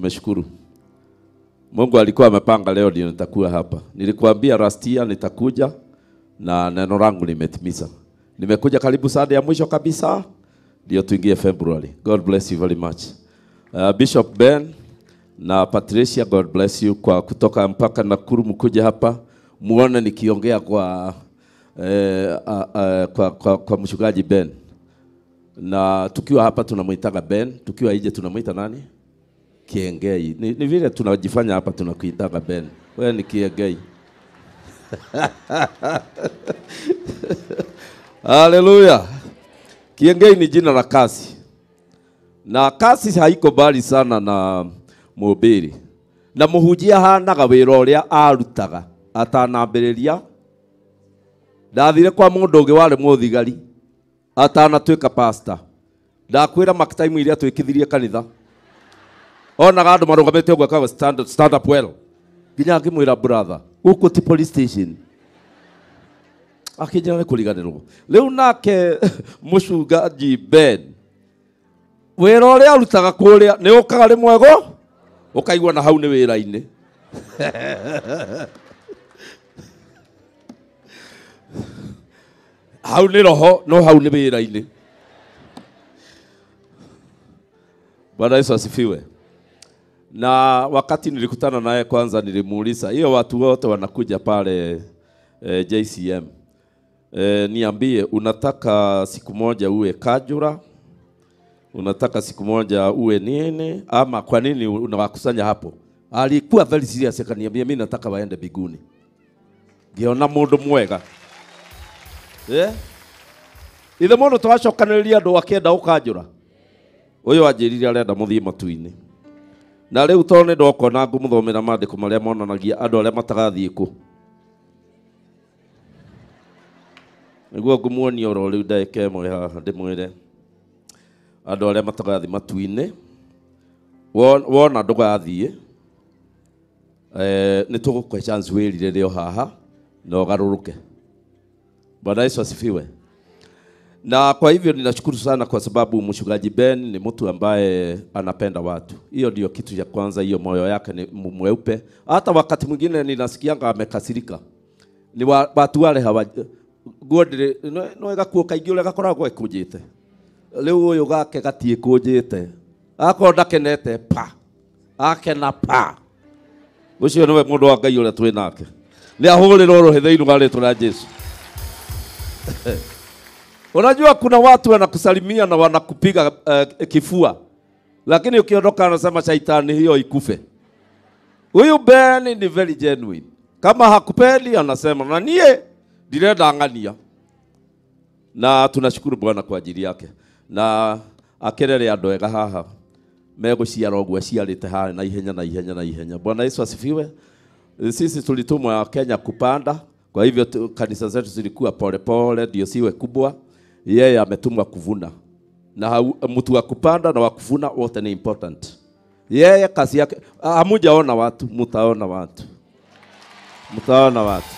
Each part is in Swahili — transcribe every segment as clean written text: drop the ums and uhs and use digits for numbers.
Tumeshukuru. Mungu alikuwa amepanga leo ndio nitakuwa hapa. Nilikuambia last year nitakuja na neno langu limetimiza. Nimekuja karibu Sunday ya mwisho kabisa ndio tuingie February. God bless you very much. Bishop Ben na Patricia, God bless you kwa kutoka mpaka Nakuru mkuja hapa muone nikiongea kwa kwa mchungaji Ben. Na tukiwa hapa tunamuitaga Ben, tukiwa nje tunamuita nani? Kiengei. Ni vile tunajifanya hapa tunakuitaga Ben. Wewe ni Kiengei. Hallelujah. Kiengei ni jina la kasi. Na kasi haiko bali sana na mhubiri. Na muhujia hanaga wira uria arutaga atanambiriria. Ndathire kwa mundu ungi wari muthigari atanatuika pastor. Ndakwira makitaimu iria twikithirie kanitha. Onaga andu marugamite uguo akaga stand up well. Nginya ngimwira brother, guku ti police station. Akinjira ni kuriganirwo. Riu nake mucungaji Ben wira uria arutaga kuria ni ukaga rimwego ukaigua na hau ni wira-ini. Hau ni roho no hau ni wira-ini. Bwana Yesu asifiwe. Na wakati nilikutana naye kwanza nilimuuliza, hiyo watu wote wanakuja pale JCM, niambie unataka siku moja uwe kajura? Unataka siku moja uwe nini? Ama kwa nini unawakusanya hapo? Alikuwa very serious akaniambia mimi nataka waende biguni. Ngiona mundu mwega. Ithe mundu twacokanĩrĩria andũ akĩenda ũkanjũra. Ũyũ anjĩrire arenda mũthiĩ matu-inĩ. Na rĩu tondũ nĩ ndokona ngũmũthomera maandĩko marĩa monanagia andũ arĩa matagathiĩ kũ. Nĩguo ngũmuonia oro rĩu ndagĩka ĩmwe haha ndĩmwĩre andũ arĩa matagathiĩ matu-inĩ. Wona ndũgathiĩ, nĩ tũgũkũhe chance wĩrire rĩo haha na ũgarũrũke. Bwana Yesu asifiwe. Na kwa hivyo ninashukuru sana kwa sababu mchungaji Ben ni mtu ambaye anapenda watu. Hiyo ndio kitu cha kwanza, hiyo moyo yake ni mweupe. Hata wakati mwingine ninasikianga amekasirika. Ni watu wale hawa godre no gakuo kaingĩ ũrĩa gakoragwo ekũnjĩte. Rĩu ũyũ gake gatiĩkũnjĩte. Akorwo ndakenete pa. Akena pa. Ũcio nĩwe mũndũ wa Ngai ũrĩa twĩ nake. Nĩ ahũrĩrwo rũhĩ thĩinĩ wa rĩĩtwa rĩa Jesu. Unajua kuna watu wanakusalimia na wanakupiga kifua. Lakini ukiondoka anasema shaitani hiyo ikufe. Huyu Ben ni very genuine. Kama hakupendi anasema na nie ndirenda ng'ania. Na tunashukuru Bwana kwa ajili yake. Na akerere andũ ega haha megũciara ũguo aciarĩte haha na ihenya na ihenya na ihenya. Bwana Yesu asifiwe. Sisi tulitumwa Kenya kupanda, kwa hivyo kanisa zetu zilikuwa pole pole ndio siwe kubwa. Yeye ametumwa kuvuna. Na mtu wa kupanda na wa kuvuna wote ni important. Yeye kazi yake, hamujaona watu, mtaona watu. Mtaona watu.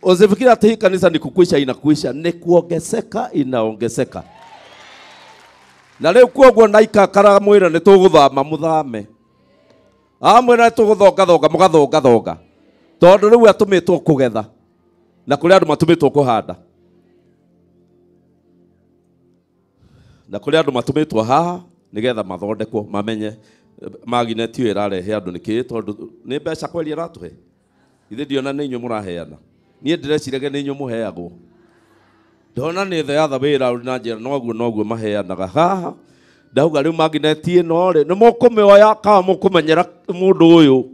Usifikiri ati hii kanisa ni kukwisha inakuisha, ni kuongezeka inaongezeka. Na leo kuoguo naikakara mwira ni tuguthama muthame. Amwira ni tuguthonga thonga mugathonga thonga. Tondu riu atumitwo kugetha. Na kuri andu matumitwo kuhanda. Na kuri andu matumitwo haha nigetha mathondekwo mamenye magnet ĩyo ĩrarehe andũ nĩkĩ tondu nĩ mbeca kweli ĩratũhe. Ithe ndiona nĩ inyuĩ mũraheana. Niĩ ndĩreciragia nĩ inyuĩ mũheagwo. Ndona nĩ theatha wĩra na njĩra noguo noguo maheanaga haha. Ndauga rĩu magnet ĩno rĩ nĩ mũkũmĩoya kana mũkũmenyera mũndũ ũyũ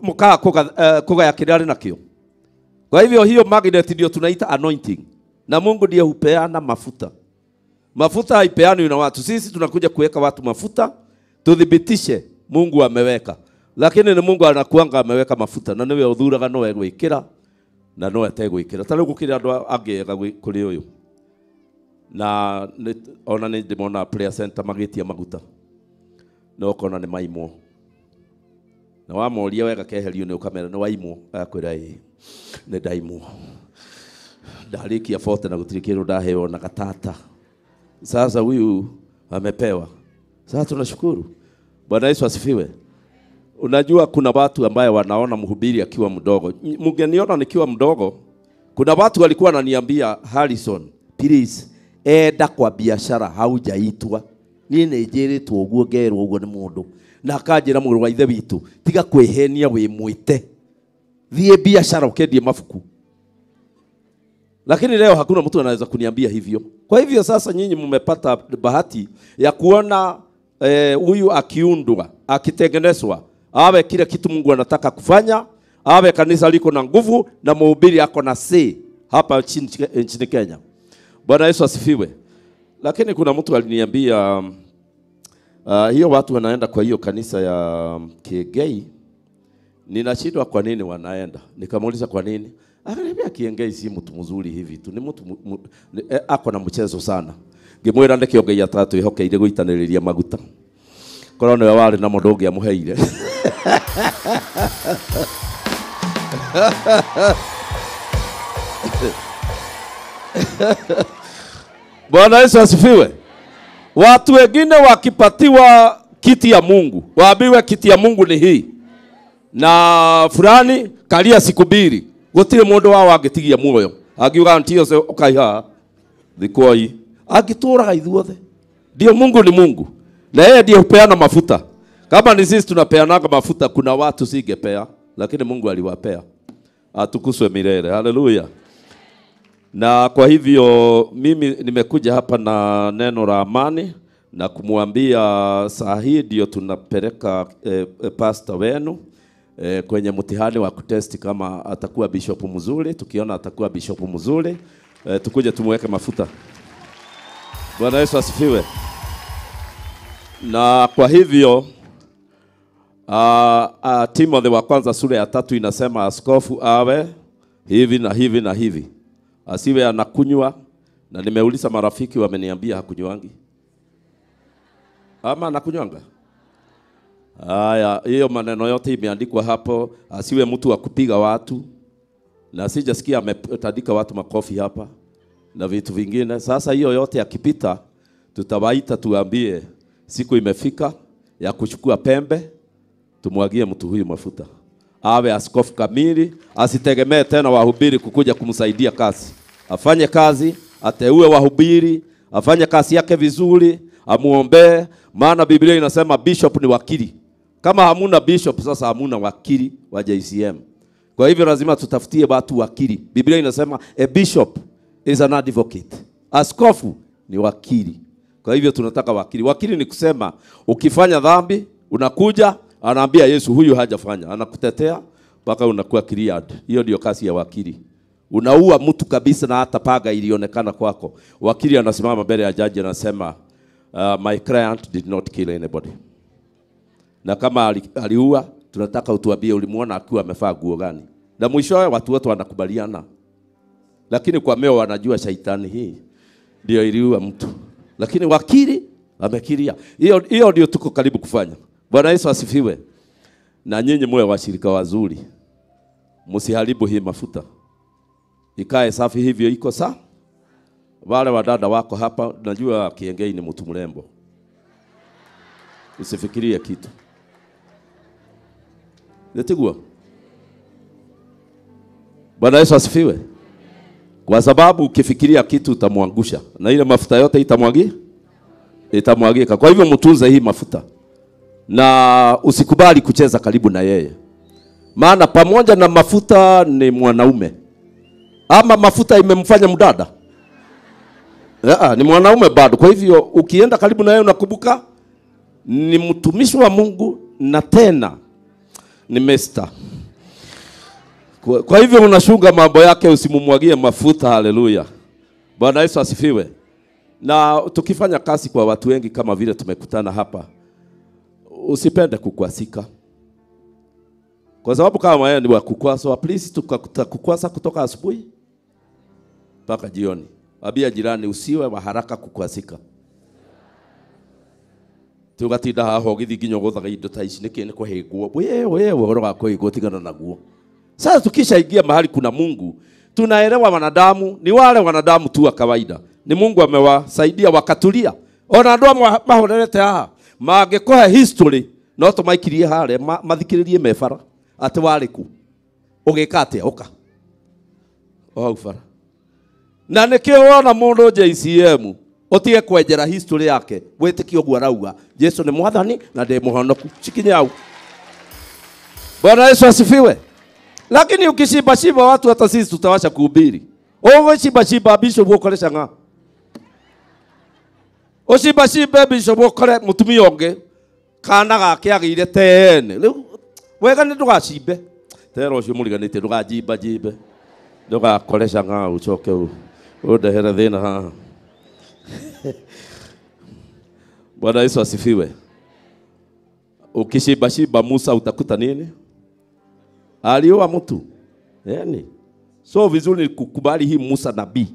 mũkaga kũgaya kĩrĩa arĩ nakĩo. Kwa hivyo hiyo magnet ndio tunaita anointing. Na Mungu ndiye hupeana mafuta. Mafuta haipeanwi na watu. Sisi tunakuja kuweka watu mafuta tuthibitishe Mungu ameweka. Lakini ni Mungu anakuanga ameweka mafuta na niwe uthuraga no egwikira na no ategwikira. Ta riu gukira andu angĩ ega kuri uyu. Na ona ni ndimona prayer center magitia maguta. Na ukona ni maimwo. Na wamoria wega keherio ni ukamera ni waimwo akwira ĩ ni ndaimwo. Ndarikia 40 na gutiri kindu ndaheo na gatata. Sasa huyu Amepewa. Sasa tunashukuru. Bwana Yesu asifiwe. Unajua kuna watu ambaye wanaona mhubiri akiwa mdogo. Mngeniona nikiwa mdogo, kuna watu walikuwa wananiambia, Harrison, please, enda kwa biashara haujaitwa. Niĩ nĩ njĩrĩtwo ũguo ngerwo ũguo nĩ mũndũ. Na akanjĩra mũrũ wa ithe witũ, tiga kwĩhenia wĩ mwĩte. Thiĩ biashara ũkendie mabuku. Lakini leo hakuna mtu anaweza kuniambia hivyo. Kwa hivyo sasa nyinyi mmepata bahati ya kuona huyu akiundwa, akitengenezwa, awe kile kitu Mungu anataka kufanya, awe kanisa liko na nguvu na mhubiri ako na C hapa nchini Kenya. Bwana Yesu asifiwe. Lakini kuna mtu aliniambia hiyo watu wanaenda kwa hiyo kanisa ya Kiengei, ninashindwa kwa nini wanaenda. Nikamuuliza kwa nini? Akaniambia Kiengei si mtu mzuri hivi tu, ni mtu ako na mchezo sana. Ngimwira ndikio Ngai atatwihokeire guitaniriria maguta. Korwo niwe wari na mundu ungiamuheire. Bwana Yesu asifiwe. Watu wengine wakipatiwa kiti ya Mungu, waambiwe kiti ya Mungu ni hii, na fulani kalia siku mbili, gutire mundu wao angitigia muoyo, angiuga ntio se ukaiha thikoi, angituraga ithuothe. Ndio Mungu ni Mungu, na yeye ndiye hupeana mafuta. Kama ni sisi tunapeanaga mafuta, kuna watu singepea, lakini Mungu aliwapea. Atukuzwe milele. Haleluya. Na kwa hivyo mimi nimekuja hapa na neno la amani na kumwambia saa hii ndio tunapeleka pastor wenu kwenye mtihani wa kutesti kama atakuwa bishop mzuri. Tukiona atakuwa bishop mzuri, tukuje tumweke mafuta. Bwana Yesu asifiwe. Na kwa hivyo Timothy wa kwanza sura ya 3 inasema askofu awe hivi na hivi na hivi, asiwe anakunywa. Na nimeuliza marafiki wameniambia hakunywangi. Ama anakunywanga? Haya, hiyo maneno yote imeandikwa hapo. Asiwe mtu wa kupiga watu. Na sijasikia ametandika watu makofi hapa na vitu vingine. Sasa hiyo yote yakipita, tutawaita tuambie siku imefika ya kuchukua pembe, tumwagie mtu huyu mafuta. Awe askofu kamili, asitegemee tena wahubiri kukuja kumsaidia kazi. Afanye kazi, ateue wahubiri, afanye kazi yake vizuri, amuombee, maana Biblia inasema bishop ni wakili. Kama hamuna bishop, sasa hamuna wakili wa JCM. Kwa hivyo lazima tutafutie watu wakili. Biblia inasema a bishop is an advocate. Askofu ni wakili. Kwa hivyo tunataka wakili. Wakili ni kusema ukifanya dhambi unakuja, anaambia Yesu huyu hajafanya, anakutetea mpaka unakuwa cleared. Hiyo ndio kazi ya wakili. Unaua mtu kabisa na hata paga ilionekana kwako. Wakili anasimama mbele ya jaji anasema my client did not kill anybody. Na kama aliua, tunataka utuambie ulimuona akiwa amevaa nguo gani. Na mwishowe watu wote wanakubaliana. Lakini kwa meo wanajua shaitani hii ndio iliua mtu. Lakini wakili amekiria. Hiyo ndio tuko karibu kufanya. Bwana Yesu asifiwe. Na nyinyi muwe washirika wazuri. Msiharibu hii mafuta. Ikae safi hivyo iko sawa. Wale wadada wako hapa, najua Kiengei ni mtu mrembo. Usifikirie kitu. Ndio. Bwana Yesu asifiwe. Kwa sababu ukifikiria kitu utamwangusha. Na ile mafuta yote itamwagika. Kwa hivyo mtunze hii mafuta. Na usikubali kucheza karibu na yeye. Maana pamoja na mafuta ni mwanaume. Ama mafuta imemfanya mdada. Ni mwanaume bado. Kwa hivyo ukienda karibu na yeye unakumbuka ni mtumishi wa Mungu na tena ni mesta. Kwa hivyo unashunga mambo yake, usimumwagie mafuta. Haleluya. Bwana Yesu asifiwe. Na tukifanya kazi kwa watu wengi kama vile tumekutana hapa, usipende kukwasika. Kwa sababu kama yeye ni wa kukwaswa, please tukakukwasa kutoka asubuhi mpaka jioni. Ambia jirani usiwe wa haraka kukwasika. Tugatinda haho githi nginya guthaga indo ta ici niki ni kuhingwo. Wewe uhoro wa kuhingwo tigana naguo. Sasa tukishaingia mahali kuna Mungu, tunaelewa wanadamu ni wale wanadamu tu wa kawaida. Ni Mungu amewasaidia wakatulia. Ona andũ amwe mahorerete haha mangĩkũhe history no tũmaikirie harĩa mathikĩrĩrie me bara atĩ warĩ kũ, ũgĩka atĩa, ũka o hau bara. Na nĩkĩo wona mũndũ JCM ũtige kwenjera history yake, wĩtĩkie ũguo arauga Jesu nĩ mwathani na ndĩ mũhonoku, cikinye hau. Bwana Yesu asifiwe. Lakini ukishiba shiba watu, hata sisi tutawasha kuhubiri. Ũgũciba shiba bishop ũkore cang'a, ũciba shibe bishop ũkore mũtumia ũngĩ kana gake agĩire tene. Rĩu wega nĩ ndũgacimbe tera ũcio mũriganĩtie, ndũgajimba jimbe, ndũgakore cang'a ũcoke ũndehere thĩna haha. Bwana Yesu asifiwe. Ukishiba shiba Musa utakuta nini? Aliua mtu. Yani so vizuri kukubali hii Musa nabii,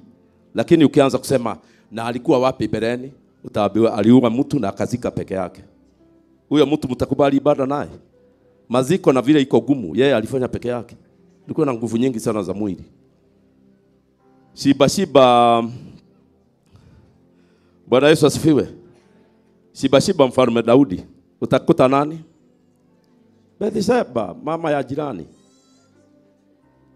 lakini ukianza kusema na alikuwa wapi bereni, utaambiwa aliua mtu na akazika peke yake. Huyo mtu mtakubali ibada naye? Maziko na vile iko gumu, yeye alifanya peke yake. Alikuwa na nguvu nyingi sana za mwili. Shiba shiba. Bwana Yesu asifiwe. Shiba shiba mfalme Daudi, utakuta nani? Bathsheba, mama ya jirani.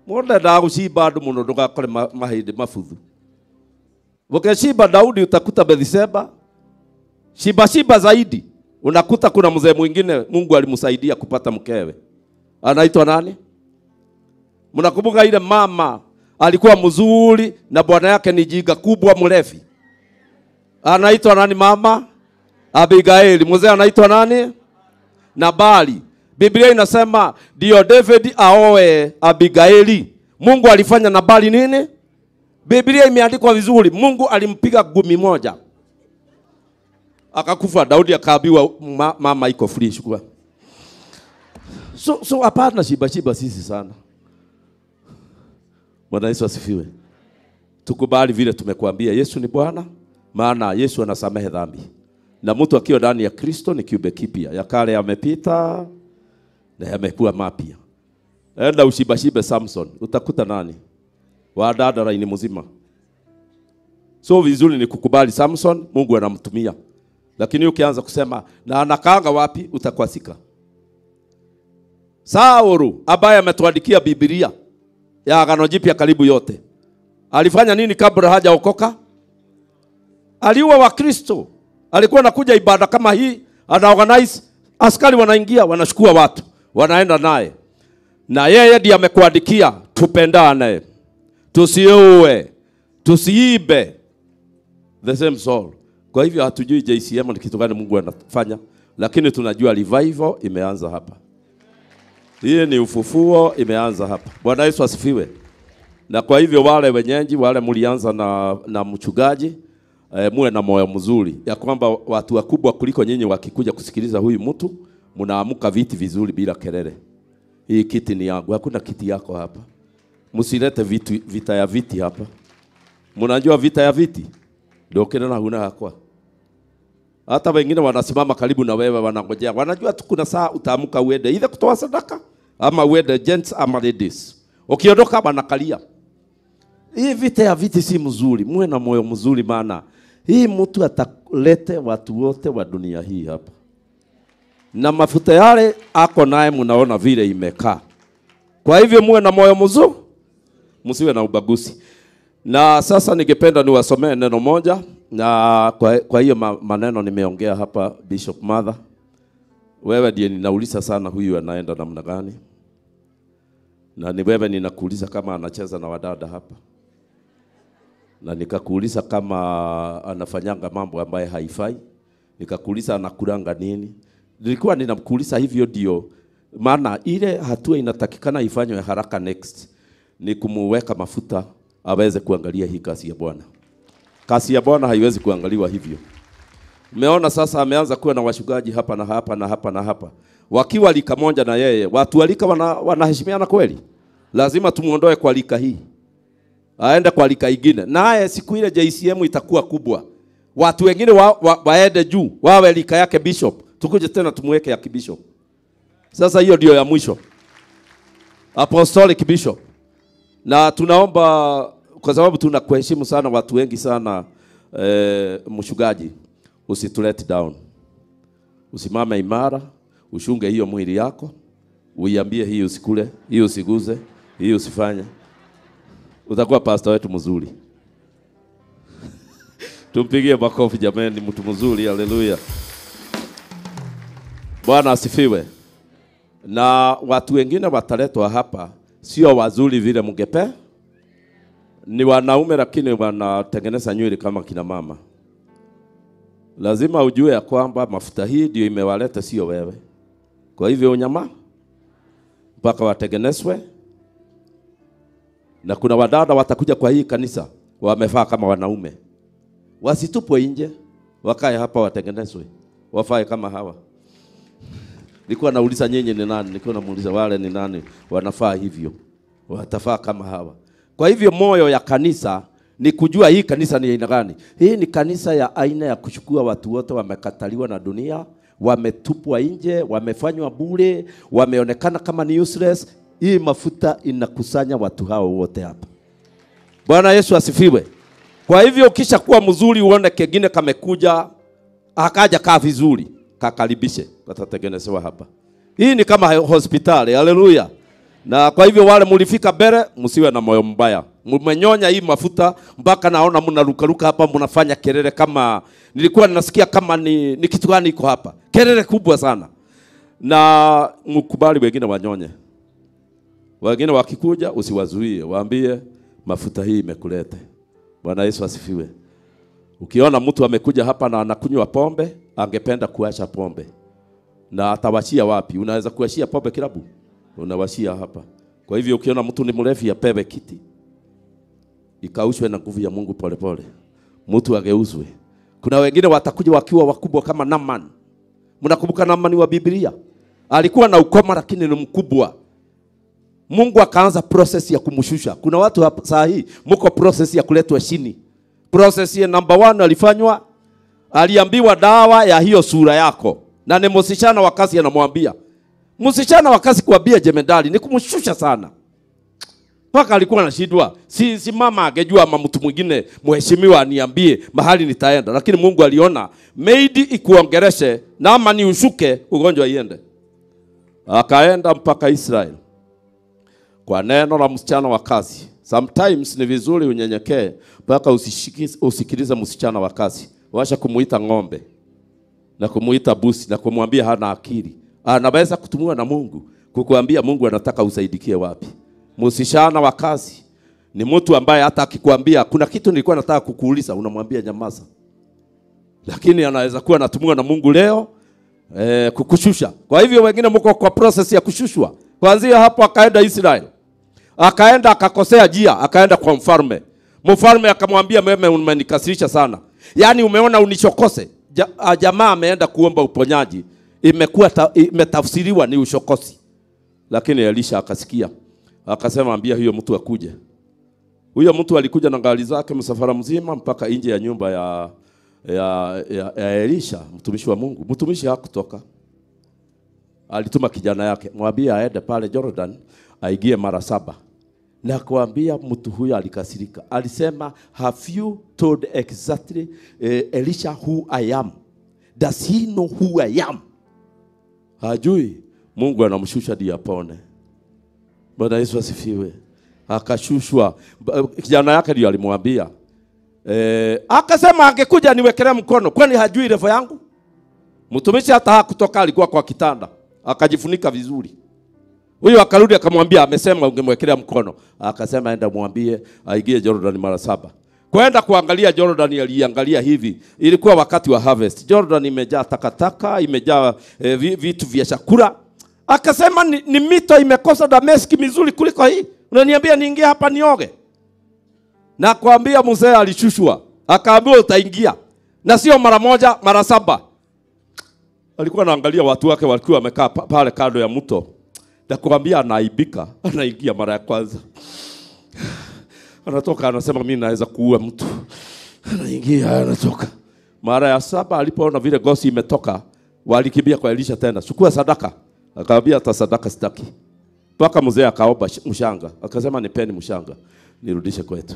Mũndũ endaga gũcimba andũ mũno ndũgakore mahĩndĩ mabuthu. Ukishiba Daudi utakuta Bathsheba. Shiba shiba zaidi unakuta kuna mzee mwingine Mungu alimsaidia kupata mkewe. Anaitwa nani? Mnakumbuka ile mama alikuwa mzuri na bwana yake ni jiga kubwa mrefi. Anaitwa nani mama? Abigaili. Mzee anaitwa nani? Nabali. Biblia inasema ndio David aoe Abigaili. Mungu alifanya Nabali nini? Biblia imeandikwa vizuri. Mungu alimpiga gumi moja akakufa. Daudi akaambiwa mama iko free, chukua. So hapana shiba shiba sisi sana. Bwana Yesu asifiwe. Tukubali vile tumekuambia Yesu ni Bwana, maana Yesu anasamehe dhambi. Na mtu akiwa ndani ya Kristo ni kiumbe kipya. Ya kale yamepita na yamekuwa mapya. Enda ushibashibe Samson, utakuta nani? Wadada laini mzima. So vizuri ni kukubali Samson, Mungu anamtumia. Lakini ukianza kusema na anakaanga wapi, utakwasika. Saulu ambaye ametuandikia Biblia ya Agano Jipya karibu yote, alifanya nini kabla hajaokoka? Aliua Wakristo. Alikuwa anakuja ibada kama hii, ana organize askari wanaingia, wanashukua watu, wanaenda naye. Na yeye ndiye amekuandikia tupendane, tusiue, tusiibe. The same soul. Kwa hivyo hatujui JCM ni kitu gani Mungu anafanya, lakini tunajua revival imeanza hapa. Hii ni ufufuo imeanza hapa. Bwana Yesu asifiwe. Na kwa hivyo wale wenyeji, wale mlianza na mchungaji, muwe na moyo mzuri ya kwamba watu wakubwa kuliko nyinyi wakikuja kusikiliza huyu mtu, mnaamuka viti vizuri bila kelele. Hii kiti ni yangu, hakuna kiti yako hapa. Msilete vita ya viti hapa. Mnajua vita ya viti? Ndio kile na huna hakwa. Hata wengine wanasimama karibu na wewe wanangojea. Wanajua tu kuna saa utaamuka uende either kutoa sadaka ama uende gents ama ladies. Ukiondoka wanakalia. Hii vita ya viti si mzuri. Muwe na moyo mzuri, maana hii mtu atalete watu wote wa dunia hii hapa. Na mafuta yale ako naye mnaona vile imekaa. Kwa hivyo muwe na moyo mzuri, msiwe na ubaguzi. Na sasa ningependa niwasomee neno moja, na kwa hiyo maneno nimeongea hapa. Bishop Mother, wewe ndiye ninauliza sana huyu anaenda namna gani? Na ni wewe ninakuuliza kama anacheza na wadada hapa. Na nikakuuliza kama anafanyanga mambo ambaye haifai. Nikakuuliza anakulanga nini. Nilikuwa ninakuuliza hivyo ndio maana ile hatua inatakikana ifanywe haraka next ni kumuweka mafuta aweze kuangalia hii kazi ya Bwana. Kazi ya Bwana haiwezi kuangaliwa hivyo. Umeona sasa ameanza kuwa na washugaji hapa na hapa na hapa na hapa. Wakiwa lika moja na yeye, watu walika wanaheshimiana kweli? Lazima tumuondoe kwa lika hii, aende kwa lika ingine. Naye siku ile JCM itakuwa kubwa. Watu wengine waende juu, wawe lika yake bishop. Tukuje tena tumuweke ya kibishop. Sasa hiyo ndio ya mwisho. Apostolic bishop. Na tunaomba kwa sababu tunakuheshimu sana watu wengi sana, mshugaji. Usitulet down. Usimame imara, ushunge hiyo mwili yako, uiambie hii usikule, hii usiguze, hii usifanye. Utakuwa pastor wetu mzuri. Tumpigie makofi jameni, mtu mzuri, haleluya. Bwana asifiwe. Na watu wengine wataletwa hapa sio wazuri vile mngepe. Ni wanaume lakini wanatengeneza nywele kama kina mama. Lazima ujue ya kwamba mafuta hii ndio imewaleta, sio wewe. Kwa hivyo unyama mpaka watengenezwe. Na kuna wadada watakuja kwa hii kanisa wamevaa kama wanaume. Wasitupwe nje, wakae hapa watengenezwe, wafae kama hawa. Nilikuwa nauliza nyinyi ni nani, nilikuwa namuuliza wale ni nani wanafaa hivyo, watafaa kama hawa. Kwa hivyo moyo ya kanisa ni kujua hii kanisa ni aina gani. Hii ni kanisa ya aina ya kuchukua watu wote wamekataliwa na dunia, wametupwa nje, wamefanywa bure, wameonekana kama ni useless. Hii mafuta inakusanya watu hao wote hapa. Bwana Yesu asifiwe. Kwa hivyo kisha kuwa mzuri uone kengine kamekuja, akaja kaa vizuri, kakaribishe, katatengenezewa hapa. Hii ni kama hospitali, haleluya. Na kwa hivyo wale mulifika mbele, msiwe na moyo mbaya. Mmenyonya hii mafuta mpaka naona mnarukaruka hapa, mnafanya kelele kama nilikuwa ninasikia kama ni kitu gani iko hapa. Kelele kubwa sana. Na mkubali wengine wanyonye. Wengine wakikuja usiwazuie, waambie mafuta hii imekulete. Bwana Yesu asifiwe. Ukiona mtu amekuja hapa na anakunywa pombe, angependa kuacha pombe. Na atawachia wapi? Unaweza kuachia pombe kilabu? Unawashia hapa. Kwa hivyo ukiona mtu ni mlevi apewe kiti. Ikaushwe na nguvu ya Mungu pole pole. Mtu ageuzwe. Kuna wengine watakuja wakiwa wakubwa kama Naaman. Mnakumbuka Naaman wa Biblia? Alikuwa na ukoma lakini ni mkubwa. Mungu akaanza process ya kumshusha. Kuna watu hapa saa hii mko process ya kuletwa chini. Process ya number 1 alifanywa, aliambiwa dawa ya hiyo sura yako. Na ni msichana wa kazi anamwambia. Msichana wa kazi kuambia jemedali ni kumshusha sana. Paka alikuwa anashindwa. Si mama angejua ama mtu mwingine mheshimiwa aniambie mahali nitaenda. Lakini Mungu aliona maidi ikuongereshe na ama ni ushuke ugonjwa iende. Akaenda mpaka Israel. Kwa neno la msichana wa kazi. Sometimes ni vizuri unyenyekee mpaka usikilize msichana wa kazi. Washa kumuita ng'ombe na kumuita busi na kumwambia hana akili. Anaweza kutumiwa na Mungu kukuambia Mungu anataka usaidikie wapi. Msichana wa kazi ni mtu ambaye hata akikwambia kuna kitu nilikuwa nataka kukuuliza, unamwambia nyamaza. Lakini anaweza kuwa anatumiwa na Mungu leo kukushusha. Kwa hivyo wengine mko kwa process ya kushushwa. Kuanzia hapo akaenda Israel. Akaenda akakosea njia, akaenda kwa mfalme. Mfalme akamwambia mimi umenikasirisha sana. Yaani umeona unichokose. Jamaa ameenda kuomba uponyaji. Imekuwa imetafsiriwa ni ushokosi. Lakini Elisha akasikia. Akasema ambia huyo mtu akuje. Huyo mtu alikuja na gari zake msafara mzima mpaka nje ya nyumba ya Elisha, mtumishi wa Mungu. Mtumishi hakutoka. Alituma kijana yake, mwambie aende pale Jordan aingie mara 7. Na kuambia mtu huyo alikasirika. Alisema, have you told exactly Elisha who I am? Does he know who I am? Hajui. Mungu anamshusha ndiye apone. Bwana Yesu asifiwe. Akashushwa. Kijana yake ndiyo alimwambia. Akasema angekuja niwekelee mkono, kwani hajui refa yangu? Mtumishi hata hakutoka, alikuwa kwa kitanda. Akajifunika vizuri. Huyo akarudi akamwambia amesema ungemwekelea mkono. Akasema enda mwambie aingie Jordan mara 7. Kwenda kuangalia Jordan, aliangalia hivi. Ilikuwa wakati wa harvest. Jordan imejaa takataka, imejaa vitu vya chakula. Akasema ni mito imekosa Dameski mizuri kuliko hii. Unaniambia niingie hapa nioge? Na kuambia mzee alishushwa. Akaambiwa utaingia. Na sio mara moja, mara 7. Alikuwa anaangalia watu wake walikuwa wamekaa pale kando ya mto. Na kuambia anaibika, anaingia mara ya kwanza. Anatoka anasema mimi naweza kuua mtu. Anaingia anatoka. Mara ya 7 alipoona vile gosi imetoka, walikimbia kwa Elisha tena. Chukua sadaka. Akamwambia hata sadaka sitaki. Mpaka mzee akaomba mshanga. Akasema nipeni mshanga nirudishe kwetu.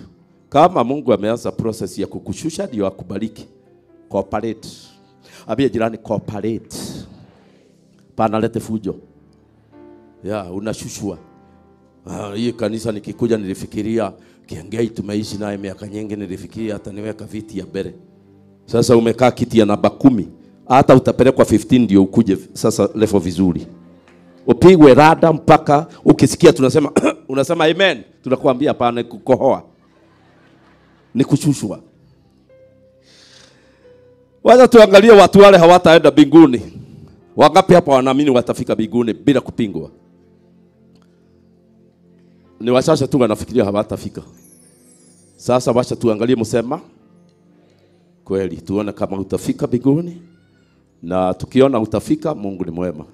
Kama Mungu ameanza process ya kukushusha ndio akubariki. Cooperate. Ambia jirani cooperate. Panalete fujo. Ya, unashushwa. Hii kanisa nikikuja nilifikiria Kiengei tumeishi naye miaka nyingi, nilifikiria hata niweka viti ya mbele. Sasa umekaa kiti ya namba 10. Hata utapelekwa 15 ndio ukuje sasa level vizuri. Upigwe rada mpaka ukisikia tunasema unasema amen, tunakuambia hapana, kukohoa. Ni kushushwa. Wacha tuangalie watu wale hawataenda mbinguni. Wangapi hapa wanaamini watafika mbinguni bila kupingwa? Ni wachache tu wanafikiria hawatafika. Sasa wacha tuangalie msema kweli, tuone kama utafika mbinguni. Na tukiona utafika, Mungu ni mwema.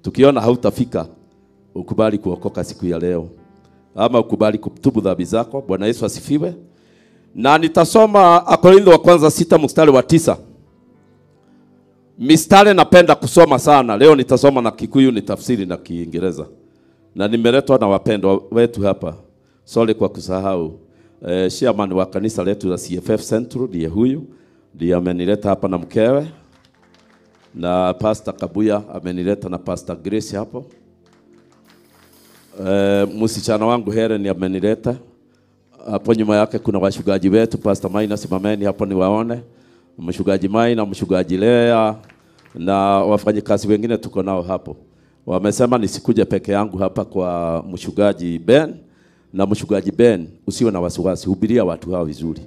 Tukiona hautafika, ukubali kuokoka siku ya leo, ama ukubali kutubu dhambi zako. Bwana Yesu asifiwe. Na nitasoma Wakorintho wa kwanza 6 mstari wa 9. Mistari napenda kusoma sana. Leo nitasoma na Kikuyu, nitafsiri na Kiingereza. Na nimeletwa na wapendwa wetu hapa. Sorry kwa kusahau. Chairman wa kanisa letu la CFF Central ndiye huyu. Ndiye amenileta hapa na mkewe. Na Pastor Kabuya amenileta na Pastor Grace hapo. Msichana wangu Helen amenileta. Hapo nyuma yake kuna washugaji wetu, Pastor Maina, simameni hapo niwaone. Mshugaji Maina, mshugaji Lea na wafanyikazi wengine tuko nao hapo. Wamesema nisikuje peke yangu hapa kwa mshugaji Ben. Na mshugaji Ben, usiwe na wasiwasi, hubiria watu hao vizuri.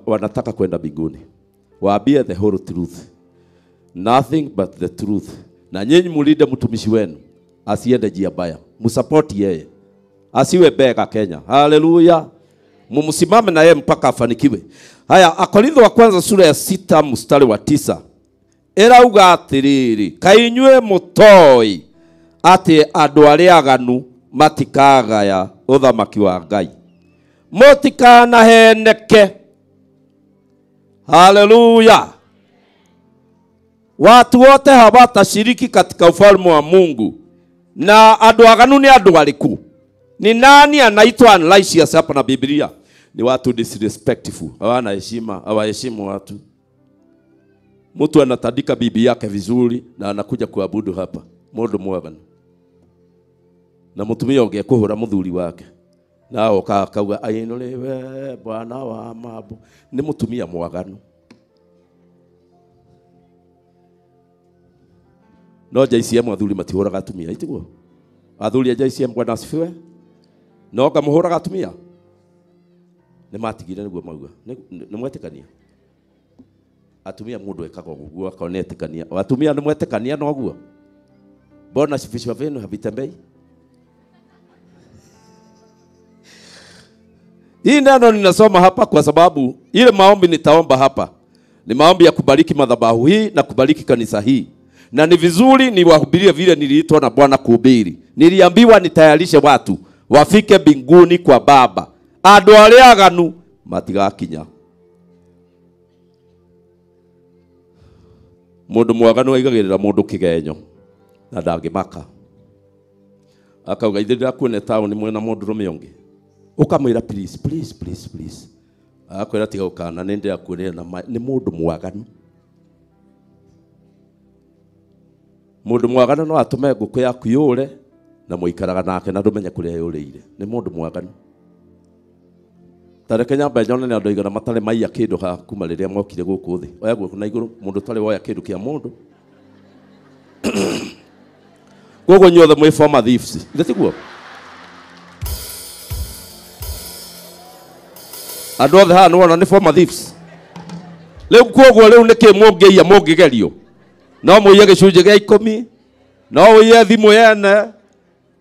Wanataka kwenda mbinguni. Waambie the whole truth. Nothing but the truth. Na nyinyi mulinde mtumishi wenu asiende njia baya. Msupport yeye. Asiwe bega Kenya. Haleluya. Mumsimame na yeye mpaka afanikiwe. Haya, Wakorintho wa kwanza sura ya 6 mstari wa 9. Erauga atiriri, kainywe mutoi ati andu aria aganu matikagaya uthamaki wa Ngai. Mutikanaheneke. Haleluya. Watu wote hawatashiriki katika ufalme wa Mungu. Na andu aganu ni andu ariku? Ni nani anaitwa unrighteous hapa na Biblia? Ni watu disrespectful. Hawana heshima, hawaheshimu watu. Mtu anatandika bibi yake vizuri na anakuja kuabudu hapa. Mundu mwaganu. Na mutumia ũngĩkũhũra muthuri wake. Na oka akauga ainũrĩwe Bwana wa mambo. Ni mutumia mwaganu. No JCM athuri matihũraga atumia, itiguo? Athuri a JCM Bwana asifiwe. No ngamũhũraga atumia. Nĩ matigire nĩguo mauga. Nĩ mwetĩkania. Atumia mundu ekaga ũguo akona etĩkania. Atumia nĩ mwetĩkania noguo. Mbona vichwa vyenu havitembei? Hii neno ninasoma hapa kwa sababu ile maombi nitaomba hapa ni maombi ya kubariki madhabahu hii na kubariki kanisa hii. Na ni vizuri niwahubirie vile niliitwa na Bwana kuhubiri. Niliambiwa nitayarishe watu wafike mbinguni kwa Baba. Andu aria aganu matigakinya. Mundu mwaganu aigagirira mundu kigenyo na ndangimaka. Akauga ithe ndirakuone tauni mwena mundu rume ungi. Ukamwira please please please please. Akwira tiga ukana ni ndirakuonera na ni mundu mwaganu. Mundu mwaganu no atume nguku yaku yure na muikaraga nake na ndumenye kuria yuriire. Ni mundu mwaganu. Tareke nyamba nyone ni andu igana matari maiya kindu ha kuma riria mokire guku thi. Oya guku na iguru mundu tari woya kindu kia mundu. Koguo nyothe mwi former thieves. Ithe tiguo? Andu othe haha nĩwona nĩ former thieves. Rĩu koguo rĩu nĩkĩ mũngĩiya mũngĩgerio? No mũiye gĩcunjĩ gĩa 10, no ũiye thimũ yene.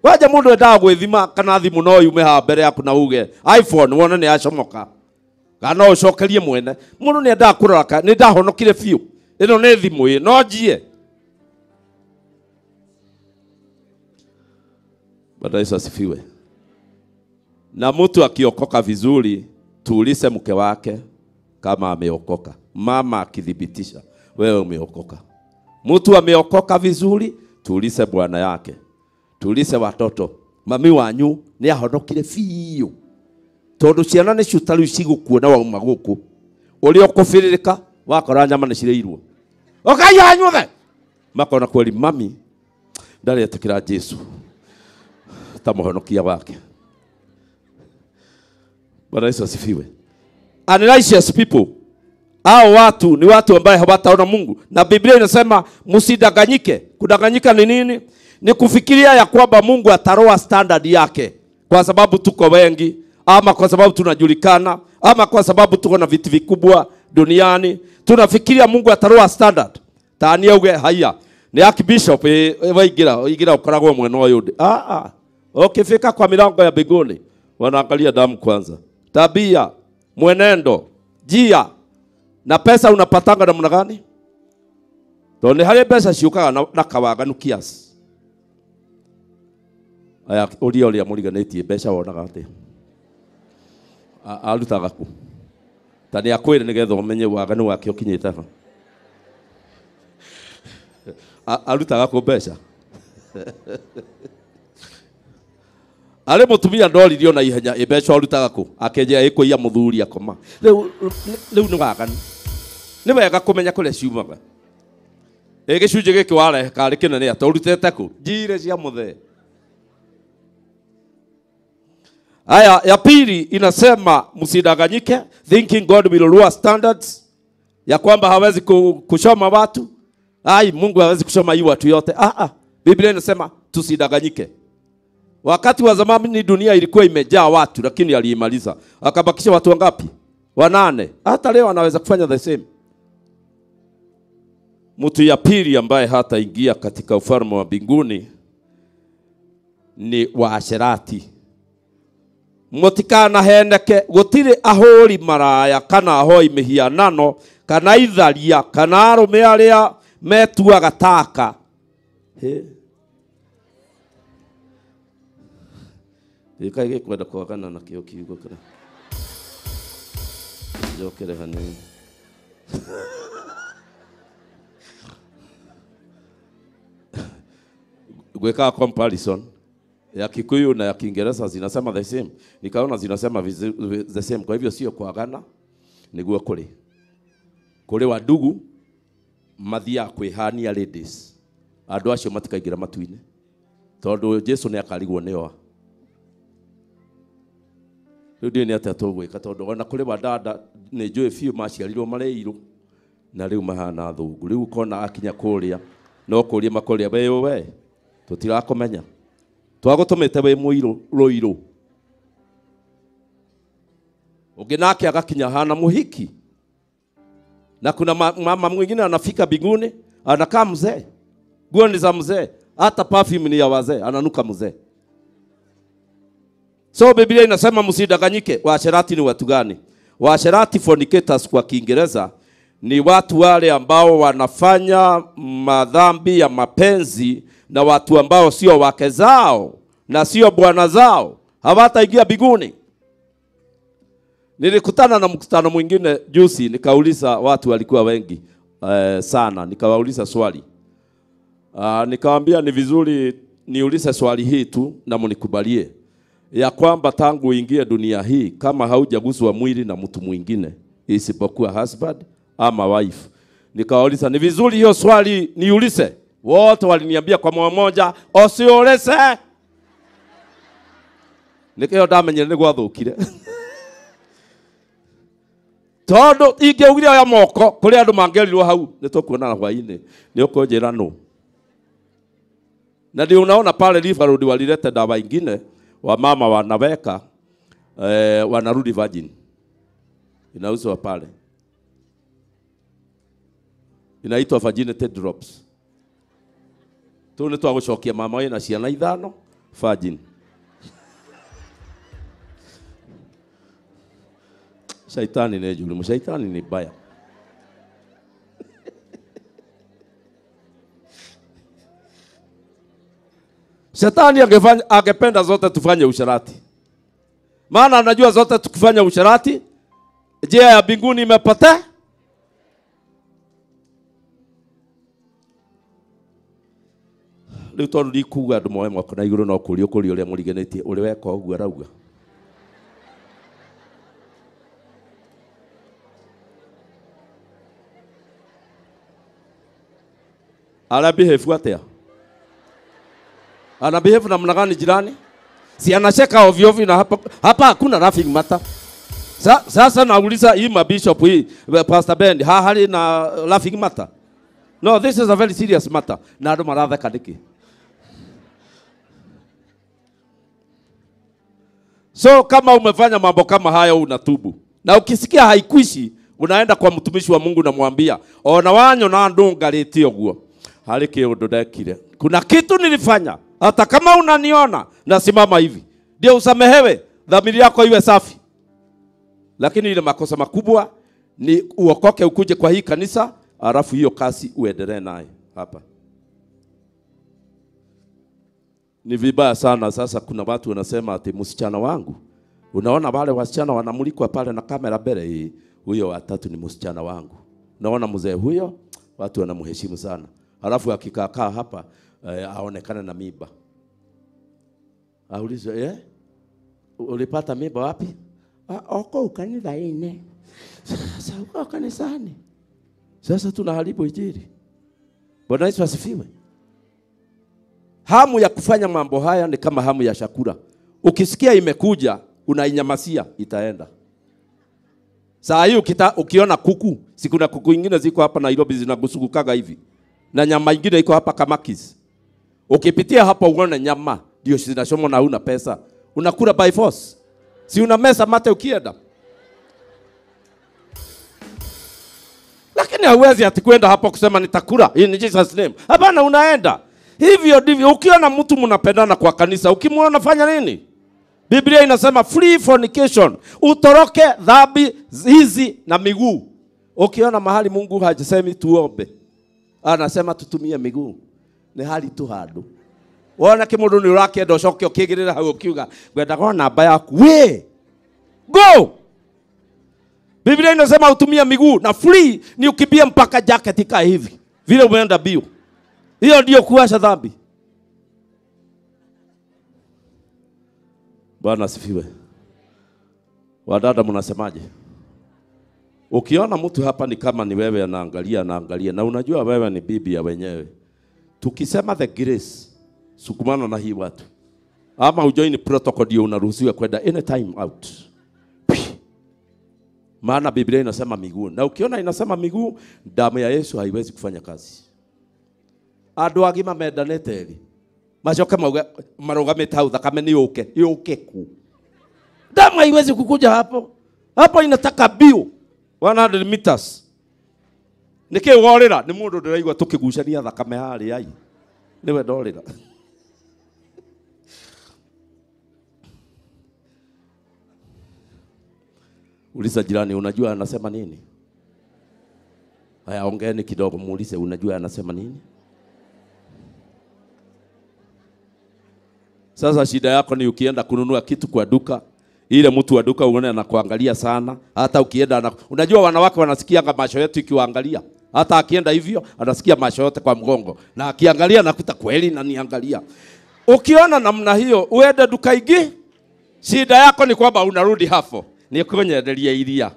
Wanja mũndũ endaga gwĩthima kana thimũ no yume haha mbere yaku na uge iPhone wone nĩ yacomoka. Kana no ũcokerie mwene. Mũndũ nĩ endaga kũrora nĩ ndahonokire biũ. Ĩno nĩ thimũ ĩ, no njiye. Bwana Yesu asifiwe. Na mtu akiokoka vizuri, tuulize mke wake kama ameokoka. Mama akithibitisha wewe umeokoka. Mtu ameokoka vizuri, tuulize bwana yake. Tuulize watoto. Mami wanyu ni ahonokire biũ. Tondu ciana nĩ ciũta rĩu cigũkuona wauma gũkũ. Ũrĩa ũkũbĩrĩrĩka wakora nyama nĩ cireirwo. Okai anyuothe. Makona kweli mami ndarĩ etĩkĩra Jesu ta mũhonokia wake. Bwana Yesu asifiwe. Unrighteous people, hao watu ni watu ambaye hawataona Mungu. Na Biblia inasema msidanganyike. Kudanganyika ni nini? Ni kufikiria ya kwamba Mungu ataroa standard yake kwa sababu tuko wengi, ama kwa sababu tunajulikana, ama kwa sababu tuko na vitu vikubwa duniani. Tunafikiria Mungu ataroa standard. Tania uge haya ni archbishop waingira ingira ukoragwo mwena uyu. Ukifika kwa milango ya mbinguni wanaangalia damu kwanza, tabia, mwenendo, njia. Na pesa unapatanga namna gani? Tondu hari mbeca ciukaga na kawaganu kiasi. Aya uria uria muriganitie mbeca wonaga atia? Arutaga ku? Ta ni akwire nigetha umenye waganu wake ukinyite ha. Arutaga ku mbeca? Ari mutumia ndoririo na ihenya mbeca arutaga ku? Akenjia ikuiya muthuri akoma. Riu ni waganu. Ni wega kumenya kuria ciumaga. Gĩcunjĩ gĩkĩ warehe karĩ kĩnene atĩa ũrutĩte kũ? Njire cia mũthee. Aya ya pili inasema msidanganyike, thinking God will lower standards, ya kwamba hawezi kushoma watu. Ai, Mungu hawezi kushoma hii watu yote. Biblia inasema tusidanganyike. Wakati wa zamani dunia ilikuwa imejaa watu, lakini aliimaliza. Akabakisha watu wangapi? 8. Hata leo anaweza kufanya the same. Mtu ya pili ambaye hataingia katika ufalme wa mbinguni ni waasherati. Mutikana heneke, gutiri ahuri maraya kana ahoi mihianano kana itharia kana arume aria metuaga taka. Gĩkaĩ gĩkwenda kwagana nakĩo kiugo kĩrĩa. Njokere hanini. Gweka comparison ya Kikuyu na ya Kiingereza zinasema the same. Nikaona zinasema the same. Kwa hivyo sio kwagana, niguo kuri. Kuri wadugu mathiaga kwihania ladies. Andu acio matikaingira matu-inĩ. Tondu Jesu nĩ akarigwo nĩo. Rĩu ndiũĩ nĩ atĩa tũgwĩka tondu ona kũrĩ wadada nĩ njũĩ biũ maciarirwo marĩ irũ na rĩu mahana thũngũ. Rĩu ũkona akinya kũrĩa no kũria makũria we we tũtirakũmenya. Twagũtũmĩte wĩ mũirũ rũirũ. Ũngĩ nake agakinya hana mũhiki. Na kuna mama mwingine anafika binguni anakaa mzee. Nguo ni za mzee, hata perfume ni ya wazee, ananuka mzee. So Biblia inasema msidanganyike. Waasherati ni watu gani? Waasherati, fornicators kwa Kiingereza, ni watu wale ambao wanafanya madhambi ya mapenzi na watu ambao sio wake zao na sio bwana zao, hawataingia biguni. Nilikutana na mkutano mwingine juzi, nikauliza watu walikuwa wengi sana, nikawauliza swali. Nikawaambia ni vizuri niulize swali hii tu na mnikubalie, ya kwamba tangu uingie dunia hii kama haujaguswa mwili na mtu mwingine isipokuwa husband ama wife. Nikawauliza ni vizuri hiyo swali niulize? Wote waliniambia kwa moyo mmoja, usiulize. Nikio ndamenyire ni gwathukire. Tondu ingĩaugire oya moko kũrĩ andũ mangĩerirwo hau nĩ tũkuonana hwaĩ-inĩ nĩ ũkũnjĩra nũ. Na ndio unaona pale River Road walileta dawa ingine, wamama wanaweka wanarudi virgin. Inauzwa pale. Inaitwa virginity drops. Tu nĩ twagũcokia mama wĩna ciana 5 virgin. Shaitani ni julu, shaitani ni baya. Shetani angependa zote tufanye usherati. Maana anajua zote tukifanya usherati, njia ya mbinguni imepotea. Rĩu tondũ ndikuga andũ moe moko na igũrũ no kũria ũkũria ũrĩa mũriganĩtie ũrĩa weka ũguo arauga. Ana behave atia? Ana behave namna gani jirani? Si anacheka ovyo ovyo na hapa hapa hakuna laughing matter. Sasa nauliza hii mabishop hii Pastor Ben, hali na laughing matter? No, this is a very serious matter. Na andu maratheka niki? So kama umefanya mambo kama hayo unatubu. Na ukisikia haikuishi, unaenda kwa mtumishi wa Mungu na mwambia, ona wanyo na ndungarĩtie ũguo. Harĩ kĩũndũ ndekire. Kuna kitu nilifanya. Hata kama unaniona nasimama hivi. Ndio usamehewe, dhamiri yako iwe safi. Lakini ile makosa makubwa ni uokoke ukuje kwa hii kanisa, alafu hiyo kasi uendelee naye hapa. Ni vibaya sana. Sasa kuna watu wanasema ati msichana wangu. Unaona wale wasichana wanamulikwa pale na kamera mbele hii, huyo watatu ni msichana wangu. Unaona mzee huyo, watu wanamheshimu sana. Alafu akikaa hapa aonekane na mimba. Aulizwe, ulipata mimba wapi? Oko kanisa ine. Sasa uko kanisani. Sasa tunaharibu injili. Bwana Yesu asifiwe. Hamu ya kufanya mambo haya ni kama hamu ya chakula. Ukisikia imekuja, unainyamasia, itaenda. Saa hii ukiona kuku, si kuna kuku ingine ziko hapa Nairobi zinagusugukaga hivi. Na nyama ingine iko hapa Kamakis. Ukipitia hapa uone nyama, ndio zinachomwa na huna pesa. Unakula by force. Si unamesa mate ukienda. Lakini hauwezi ati kwenda hapo kusema nitakula in Jesus name. Hapana, unaenda. Hivyo ndivyo ukiona mtu mnapendana kwa kanisa, ukimuona fanya nini? Biblia inasema free fornication, utoroke dhambi hizi na miguu. Ukiona mahali Mungu hajasemi tuombe, anasema tutumie miguu. Ni hali tu handu. Wona kimundu ni urakenda ucoke ukigirira hau ukiuga ngwendaga namba yaku. We go. Biblia inasema utumie miguu, na free ni ukimbia mpaka jacket ikae hivi vile umeenda bio. Hiyo ndio kuacha dhambi. Bwana asifiwe. Wadada mnasemaje? Ukiona mtu hapa ni kama ni wewe anaangalia anaangalia, na unajua wewe ni bibi ya wenyewe. Tukisema the grace, sukumana na hii watu. Ama ujoin protocol ndio unaruhusiwa kwenda anytime out. Maana Biblia inasema miguu. Na ukiona inasema miguu, damu ya Yesu haiwezi kufanya kazi. Andũ agima mendanĩte ri macoke marugamĩte hau thakame nĩ yũke yũke ku. Damu haiwezi kukuja hapo. Hapo inataka bio 100 meters. Nĩkĩ worĩra? Nĩ mũndũ ndĩraigua tũkĩgucania thakame harĩa ai. Nĩwe ndorĩra. Uliza jirani, unajua anasema nini? Haya, ongeeni kidogo, muulize unajua anasema nini? Sasa shida yako ni ukienda kununua kitu kwa duka, ile mtu wa duka uone anakuangalia sana, hata ukienda unajua wanawake wanasikia macho yetu ikiwaangalia. Hata akienda hivyo anasikia macho yote kwa mgongo, na akiangalia nakuta kweli na niangalia. Ukiona namna hiyo uende duka igi, shida yako ni kwamba unarudi hapo. Ni kunyendelia iria.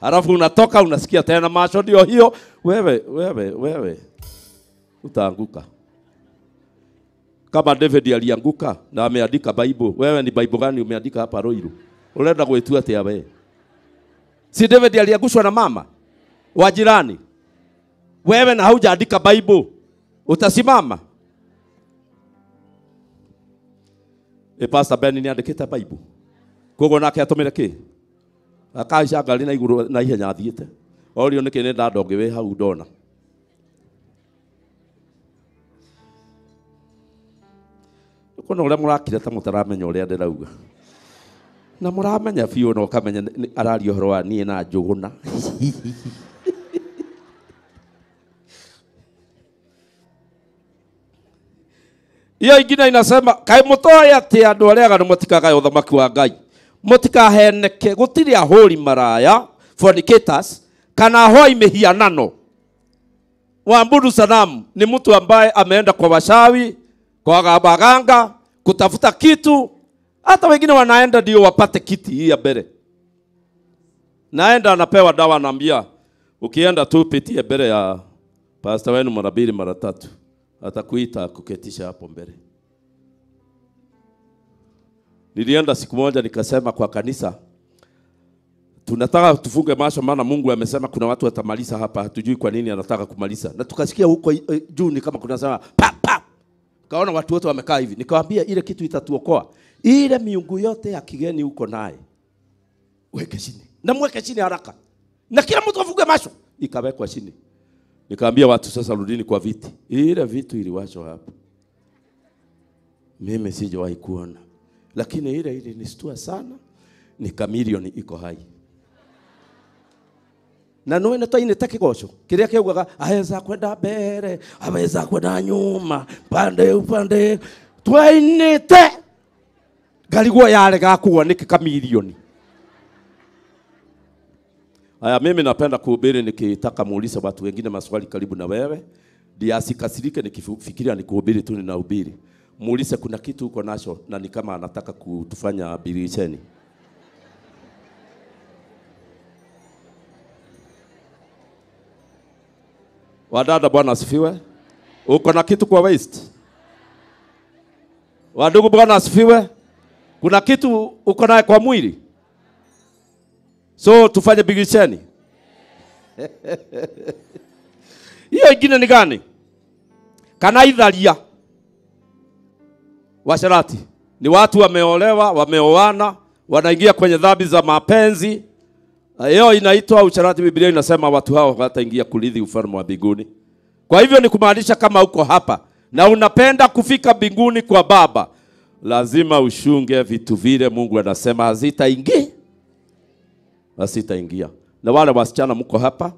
Halafu unatoka unasikia tena macho ndio hiyo, wewe wewe wewe utaanguka. Kama David alianguka na ameandika Bible, wewe ni Bible gani umeandika hapa Roiru? Unaenda kuitua atia wewe? Si David aliangushwa na mama wa jirani? Wewe na haujaandika Bible, utasimama? Pastor Ben ni andikite Bible. Koguo nake atumire ki? Akaica ngari na iguru na ihenya athiite. Orio niki ni ndanda ungi wi hau ndona. Kuna uria murakire ta mutaramenya uria ndirauga. Na muramenya biũ na ukamenya araria ũhoro wa niĩ na Njũgũna. Iyo ingine inasema kaĩ mũtoĩ atĩ andũ arĩa aganu mũtikagaya ũthamaki wa Ngai. Mũtikaheneke, gũtirĩ ahũri maraya, fornicators, kana ahoi mĩhianano. Waabudu sanamu ni mtu ambaye ameenda kwa washawi, kwa waganga, kutafuta kitu. Hata wengine wanaenda ndio wapate kiti hii ya mbele. Naenda anapewa dawa, anaambia ukienda tu pitie mbele ya pastor wenu mara mbili mara tatu. Atakuita kuketisha hapo mbele. Nilienda siku moja nikasema kwa kanisa, tunataka tufunge macho maana Mungu amesema kuna watu watamaliza hapa, hatujui kwa nini anataka kumaliza. Na tukasikia huko juu ni kama kuna sema pa pa. Kaona watu wote wamekaa hivi. Nikamwambia ile kitu itatuokoa. Ile miungu yote ya kigeni huko naye weke chini. Na mweke chini haraka. Na kila mtu afunge macho. Ikawekwa chini. Nikamwambia watu sasa rudini kwa viti. Ile vitu iliwachwa hapo. Mimi sijawahi kuona. Lakini ile ilinistua sana. Ni kamilioni iko hai. Na noe na taine takigosho. Kiria kiugaga aweza kwenda mbere, aweza kwenda nyuma, pande upande. Twainite. Ngarigwo yarega kuwa niki kamilioni. Aya, mimi napenda kuhubiri nikitaka muulize watu wengine maswali karibu na wewe. Ndiye asikasirike nikifikiria nikuhubiri tu ninahubiri. Muulize kuna kitu uko nacho na ni kama anataka kutufanya bilisheni. Wadada, Bwana asifiwe. Uko na kitu kwa waist? Wadugu, Bwana asifiwe. Kuna kitu uko naye kwa mwili? So tufanye bilisheni. Hiyo ingine ni gani? Kana idhalia. Washerati ni watu wameolewa, wameoana, wanaingia kwenye dhambi za mapenzi. Hiyo inaitwa usherati. Biblia inasema watu hao hawataingia kurithi ufalme wa mbinguni. Kwa hivyo ni kumaanisha kama uko hapa na unapenda kufika mbinguni kwa Baba, lazima ushunge vitu vile Mungu anasema hazitaingia. Hazitaingia. Na wale wasichana mko hapa,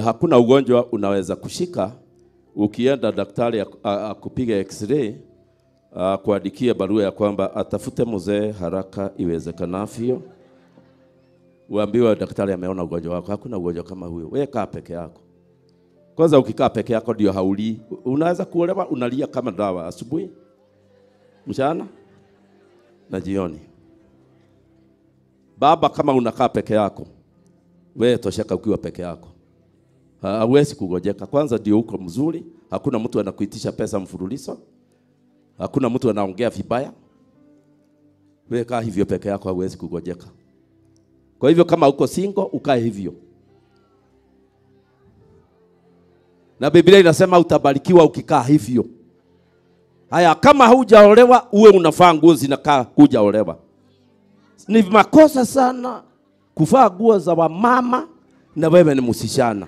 hakuna ugonjwa unaweza kushika ukienda daktari akupiga x-ray, kuandikia barua ya kwamba atafute mzee haraka iwezekanavyo. Uambiwe daktari ameona ugonjwa wako. Hakuna ugonjwa kama huyo. Wewe kaa peke yako. Kwanza ukikaa peke yako ndio haulii. Unaweza kuolewa unalia kama dawa asubuhi, mchana na jioni. Baba, kama unakaa peke yako, wewe tosheka ukiwa peke yako. Hauwezi kugojeka. Kwanza ndio uko mzuri, hakuna mtu anakuitisha pesa mfululizo. Hakuna mtu anaongea vibaya. Wewe kaa hivyo peke yako, hauwezi kugojeka. Kwa hivyo kama uko single, ukae hivyo. Na Biblia inasema utabarikiwa ukikaa hivyo. Haya, kama hujaolewa, uwe unavaa nguo zinakaa hujaolewa. Ni makosa sana kuvaa nguo za wamama na wewe ni msichana.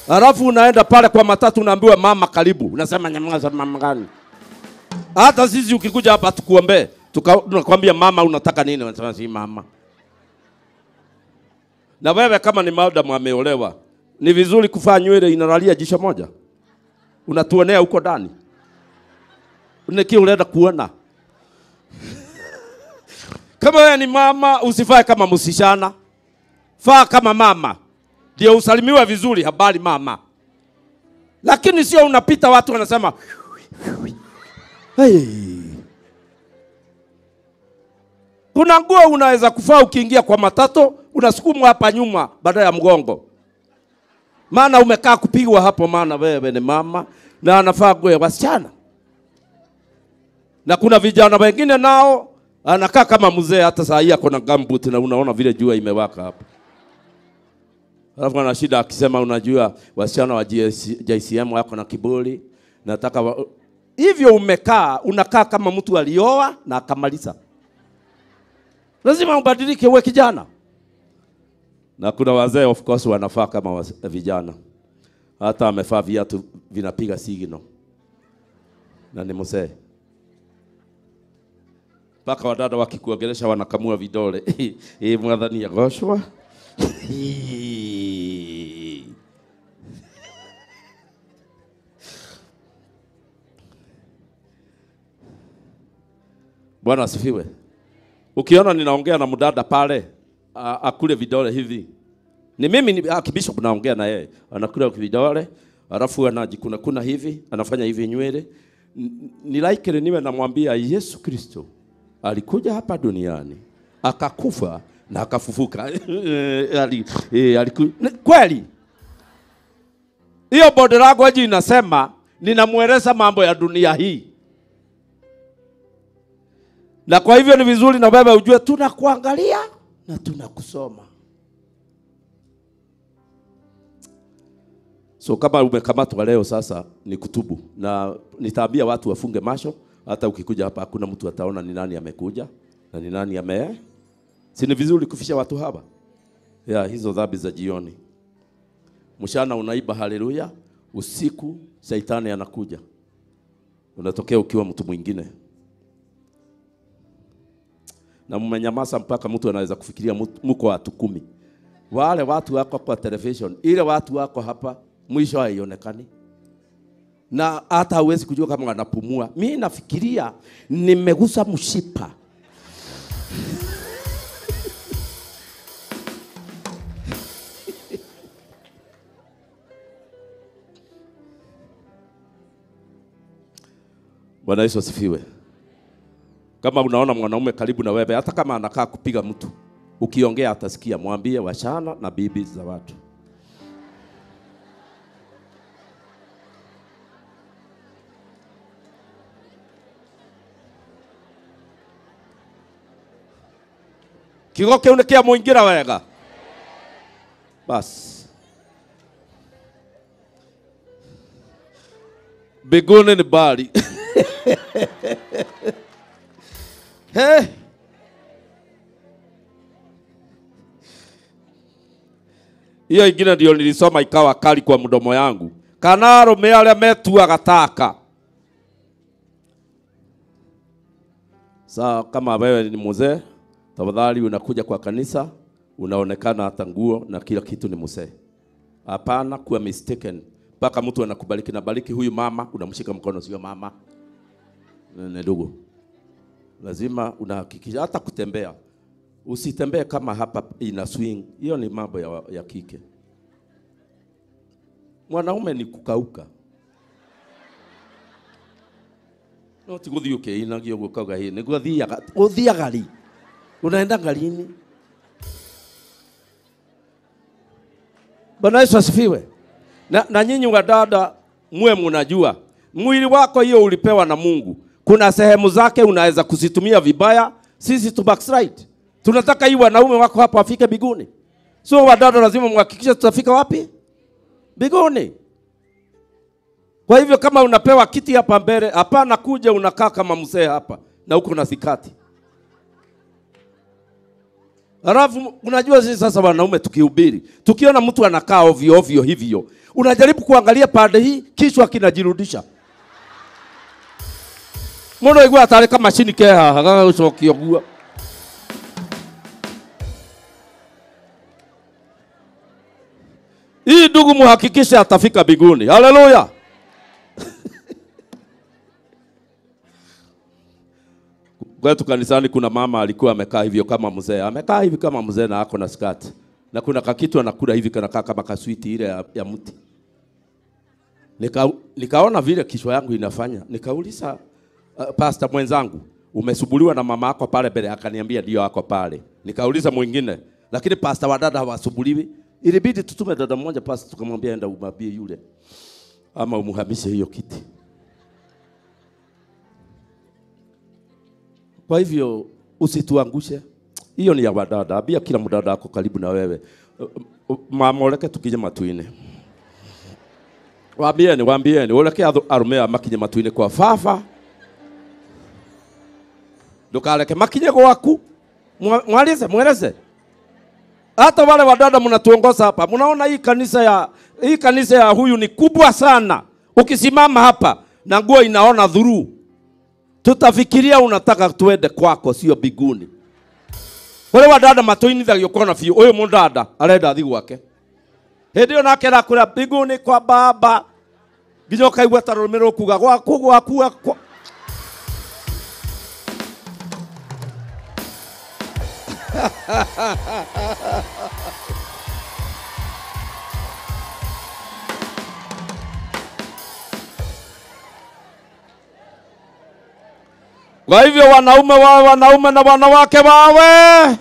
Alafu unaenda pale kwa matatu unaambiwa mama karibu. Unasema nyamaza, mama gani? Hata sisi ukikuja hapa tukuombe, tunakwambia mama unataka nini? Unasema si mama. Na wewe kama ni madam ameolewa, ni vizuri kuvaa nywele inalalia jicho moja. Unatuonea huko ndani. Uneki unaenda kuona. Kama wewe ni mama, usifae kama msichana. Faa kama mama. Ndio usalimiwe vizuri, habari mama. Lakini sio unapita watu wanasema hey. Kuna nguo unaweza kufaa ukiingia kwa matatu, unasukumwa hapa nyuma baada ya mgongo. Maana umekaa kupigwa hapo, maana wewe ni mama na anafaa nguo ya wasichana. Na kuna vijana wengine nao anakaa kama mzee, hata saa hii ako na gumboot na unaona vile jua imewaka hapo. Alafu ana shida akisema unajua wasichana wa JCM wako na kiburi, nataka hivyo umekaa, unakaa kama mtu alioa na akamaliza. Lazima ubadilike uwe kijana. Na kuna wazee of course wanafaa kama vijana. Hata amefaa viatu vinapiga signal. Na ni mzee. Paka wadada wakikuongelesha wanakamua vidole. Mwadhani ya goshwa. Bwana asifiwe. Ukiona ninaongea na mdada pale, akule vidole hivi. Ni mimi ni bishop naongea na yeye. Anakula vidole, alafu anajikuna kuna hivi, anafanya hivi nywele. Ni like niwe namwambia Yesu Kristo alikuja hapa duniani, akakufa na akafufuka. Kweli. Hiyo body language inasema ninamueleza mambo ya dunia hii. Na kwa hivyo ni vizuri na wewe ujue tunakuangalia na tunakusoma. So kama umekamatwa leo sasa ni kutubu. Na nitaambia watu wafunge macho. Hata ukikuja hapa hakuna mtu ataona ni nani amekuja na ni nani ame. Si ni vizuri kufisha watu hapa? Ya hizo dhambi za jioni. Mchana unaiba haleluya, usiku saitani anakuja. Unatokea ukiwa mtu mwingine. Na mmenyamaza mpaka mtu anaweza kufikiria mko watu 10. Wale watu wako kwa television, ile watu wako hapa mwisho haionekani. Na hata huwezi kujua kama wanapumua. Mimi nafikiria nimegusa mshipa. Bwana Yesu asifiwe. Kama unaona mwanaume karibu na wewe, hata kama anakaa kupiga mtu, ukiongea atasikia. Mwambie wachana na bibi za watu. Kigo kiu nĩ kĩamũingĩra wega. Bas. Mbinguni ni mbali. Hey. Hiyo ingine ndio nilisoma ikawa kali kwa mdomo yangu. Kana arũme arĩa metuaga taka. Sa kama wewe ni mzee, tafadhali unakuja kwa kanisa, unaonekana hata nguo na kila kitu ni mzee. Hapana kuwa mistaken. Mpaka mtu anakubariki na bariki huyu mama, unamshika mkono, sio mama. Ni ndugu. Lazima unahakikisha hata kutembea. Usitembee kama hapa ina swing. Hiyo ni mambo ya kike. Mwanaume ni kukauka. No ti guthii ukiinagia uguo ukauga hii niguo thiaga. Uthiaga ri? Unaenda lini? Bwana Yesu asifiwe. Na nyinyi wadada muwe mnajua mwili wako hiyo ulipewa na Mungu. Kuna sehemu zake unaweza kuzitumia vibaya. Sisi tu backslide. Tunataka hii wanaume wako hapa wafike mbinguni. So wadada lazima muhakikishe tutafika wapi? Mbinguni. Kwa hivyo kama unapewa kiti hapa mbele, hapana kuja unakaa kama mzee hapa na uko na sikati. Alafu unajua sisi sasa wanaume tukihubiri, tukiona mtu anakaa ovyo ovyo hivyo, unajaribu kuangalia pande hii, kichwa kinajirudisha. Mundu igua atari kama mashini ke haha gagacokio guo. Hii ndugu muhakikishe atafika mbinguni. Haleluya. Kwetu kanisani kuna mama alikuwa amekaa hivyo kama mzee. Amekaa hivi kama mzee na ako na skati. Na kuna kakitu anakula hivi kanakaa kama kaswiti ile ya mti. Nikaona vile kichwa yangu inafanya. Nikauliza pastor mwenzangu, umesubuliwa na mama yako pale mbele? Akaniambia ndio ako pale. Nikauliza mwingine, lakini pastor wa dada hawasubuliwi. Ilibidi tutume dada mmoja pastor, tukamwambia enda umwambie yule ama umuhamishe hiyo kiti. Kwa hivyo usituangushe. Hiyo ni ya wadada. Ambia kila mdada ako karibu na wewe. Mama ureke tukinye matuine. Waambieni, waambieni, ureke arume makinye matuine kwa fafa. Ndukareke makinye gwaku. Mwalize, mweleze. Hata wale wadada mnatuongoza hapa. Mnaona hii kanisa ya huyu ni kubwa sana. Ukisimama hapa na nguo inaona dhuru. Tutafikiria unataka tuende kwako, sio biguni. Wale wadada matuinithagio kona biũ. Uyu mundada arenda athi gwake. Hindi ĩyo nake arakũra biguni kwa baba. Nginya ũkaigua ta rũrĩmĩ rũkuga gwaku gwaku gwaku. Kwa hivyo wanaume wawe wanaume na wanawake wawe.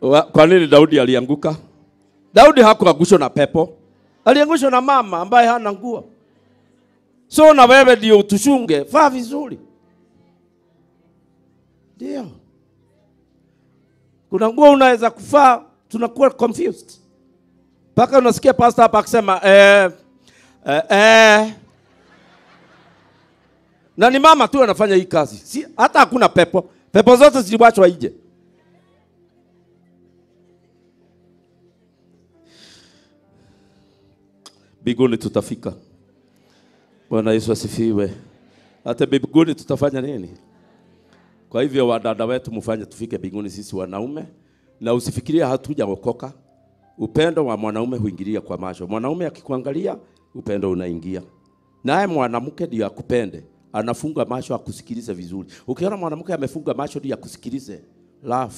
Kwa nini Daudi alianguka? Daudi hakuangushwa na pepo. Aliangushwa na mama ambaye hana nguo. So na wewe ndio utushunge, vaa vizuri. Ndio. Kuna nguo unaweza kuvaa, tunakuwa confused. Paka unasikia pastor hapa akisema Na ni mama tu anafanya hii kazi. Si hata hakuna pepo. Pepo zote ziliwachwa nje. Biguni tutafika. Bwana Yesu asifiwe. Hata biguni tutafanya nini? Kwa hivyo wadada wetu mfanye tufike biguni sisi wanaume, na usifikirie hatujaokoka. Upendo wa mwanaume huingilia kwa macho. Mwanaume akikuangalia, upendo unaingia. Naye mwanamke ndiye akupende, anafunga macho akusikilize vizuri. Ukiona mwanamke amefunga macho ndiye akusikilize. Love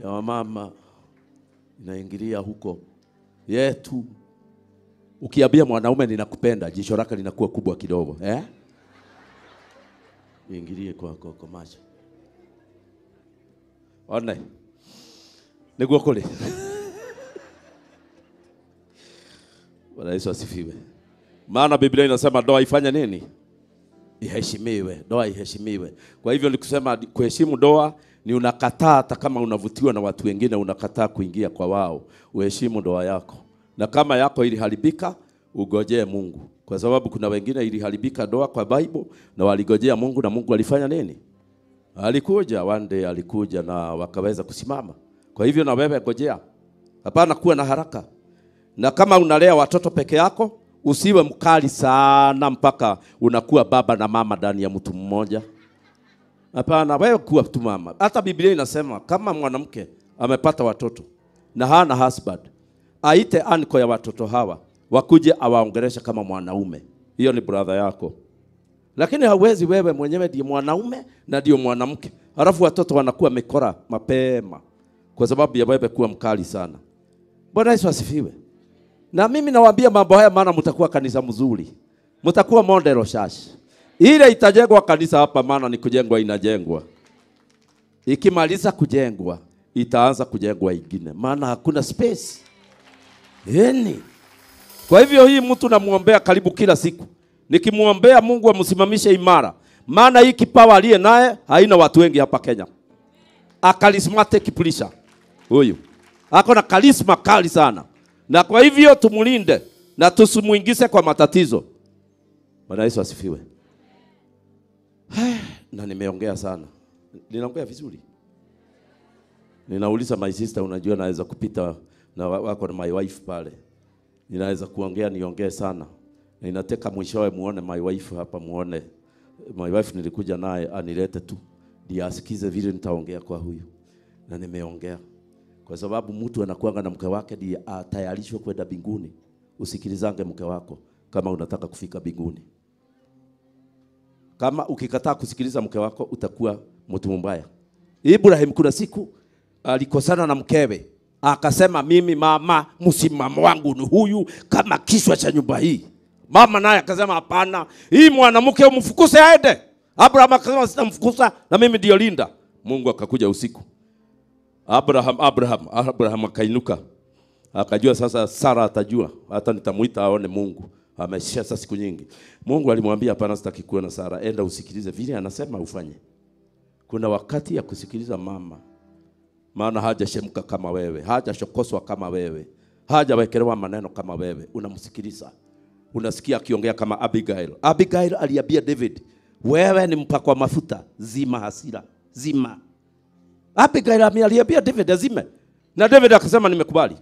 ya mama inaingilia huko yetu. Ukiambia mwanaume ninakupenda, jicho lake linakuwa kubwa kidogo, eh? Ingilie kwa macho. One. Niguo kule. Bwana Yesu asifiwe. Maana Biblia inasema ndoa ifanye nini? Iheshimiwe, ndoa iheshimiwe. Kwa hivyo nikusema kuheshimu ndoa ni unakataa hata kama unavutiwa na watu wengine, unakataa kuingia kwa wao. Uheshimu ndoa yako. Na kama yako iliharibika, ugojee Mungu. Kwa sababu kuna wengine iliharibika ndoa kwa Bible na waligojea Mungu, na Mungu alifanya nini? Alikuja one day, alikuja na wakaweza kusimama. Kwa hivyo na wewe gojea. Hapana kuwa na haraka. Na kama unalea watoto peke yako, usiwe mkali sana mpaka unakuwa baba na mama ndani ya mtu mmoja. Hapana, wewe kuwa tu mama. Hata Biblia inasema kama mwanamke amepata watoto na hana husband, aite anko ya watoto hawa wakuje awaongelesha kama mwanaume. Hiyo ni brother yako. Lakini hauwezi wewe mwenyewe ndiye mwanaume na ndiyo mwanamke. Halafu watoto wanakuwa mikora mapema kwa sababu ya wewe kuwa mkali sana. Bwana Yesu asifiwe. Na mimi nawaambia mambo haya maana mtakuwa kanisa mzuri. Mtakuwa model church. Ile itajengwa kanisa hapa maana ni kujengwa inajengwa. Ikimaliza kujengwa, itaanza kujengwa ingine. Maana hakuna space. Yaani. Kwa hivyo hii mtu namuombea karibu kila siku. Nikimuombea Mungu amsimamishe imara. Maana hii kipawa aliye naye haina watu wengi hapa Kenya. A charismatic preacher. Huyu. Ako na charisma kali sana. Na kwa hivyo tumulinde na tusimuingize kwa matatizo. Bwana Yesu asifiwe. Na nimeongea sana. Ninaongea vizuri. Ninauliza my sister, unajua naweza kupita na wako na my wife pale. Ninaweza kuongea, niongee sana. Ninataka mwishowe muone my wife hapa, muone. My wife nilikuja naye anilete tu. Ndiye asikize vile nitaongea kwa huyu. Na nimeongea. Kwa sababu mtu anakuanga na mke wake ndiye atayarishwe kwenda mbinguni. Usikilizange mke wako kama unataka kufika mbinguni. Kama ukikataa kusikiliza mke wako utakuwa mtu mbaya. Ibrahim kuna siku alikosana na mkewe. Akasema mimi mama msimamo wangu ni huyu kama kichwa cha nyumba hii. Mama naye akasema hapana, hii mwanamke umfukuse aende. Abraham akasema sitamfukuza na mimi ndio linda. Mungu akakuja usiku. Abraham akainuka. Akajua sasa Sara atajua, hata nitamuita aone Mungu. Amesha sasa siku nyingi. Mungu alimwambia hapana, sitaki kuona na Sara, enda usikilize vile anasema ufanye. Kuna wakati ya kusikiliza mama. Maana hajashemka kama wewe, hajashokoswa kama wewe, hajawekelewa maneno kama wewe. Unamsikiliza. Unasikia akiongea kama Abigail. Abigail aliambia David, wewe ni mpakwa mafuta, zima hasira, zima. Abigail aliambia David azime. Na David akasema nimekubali.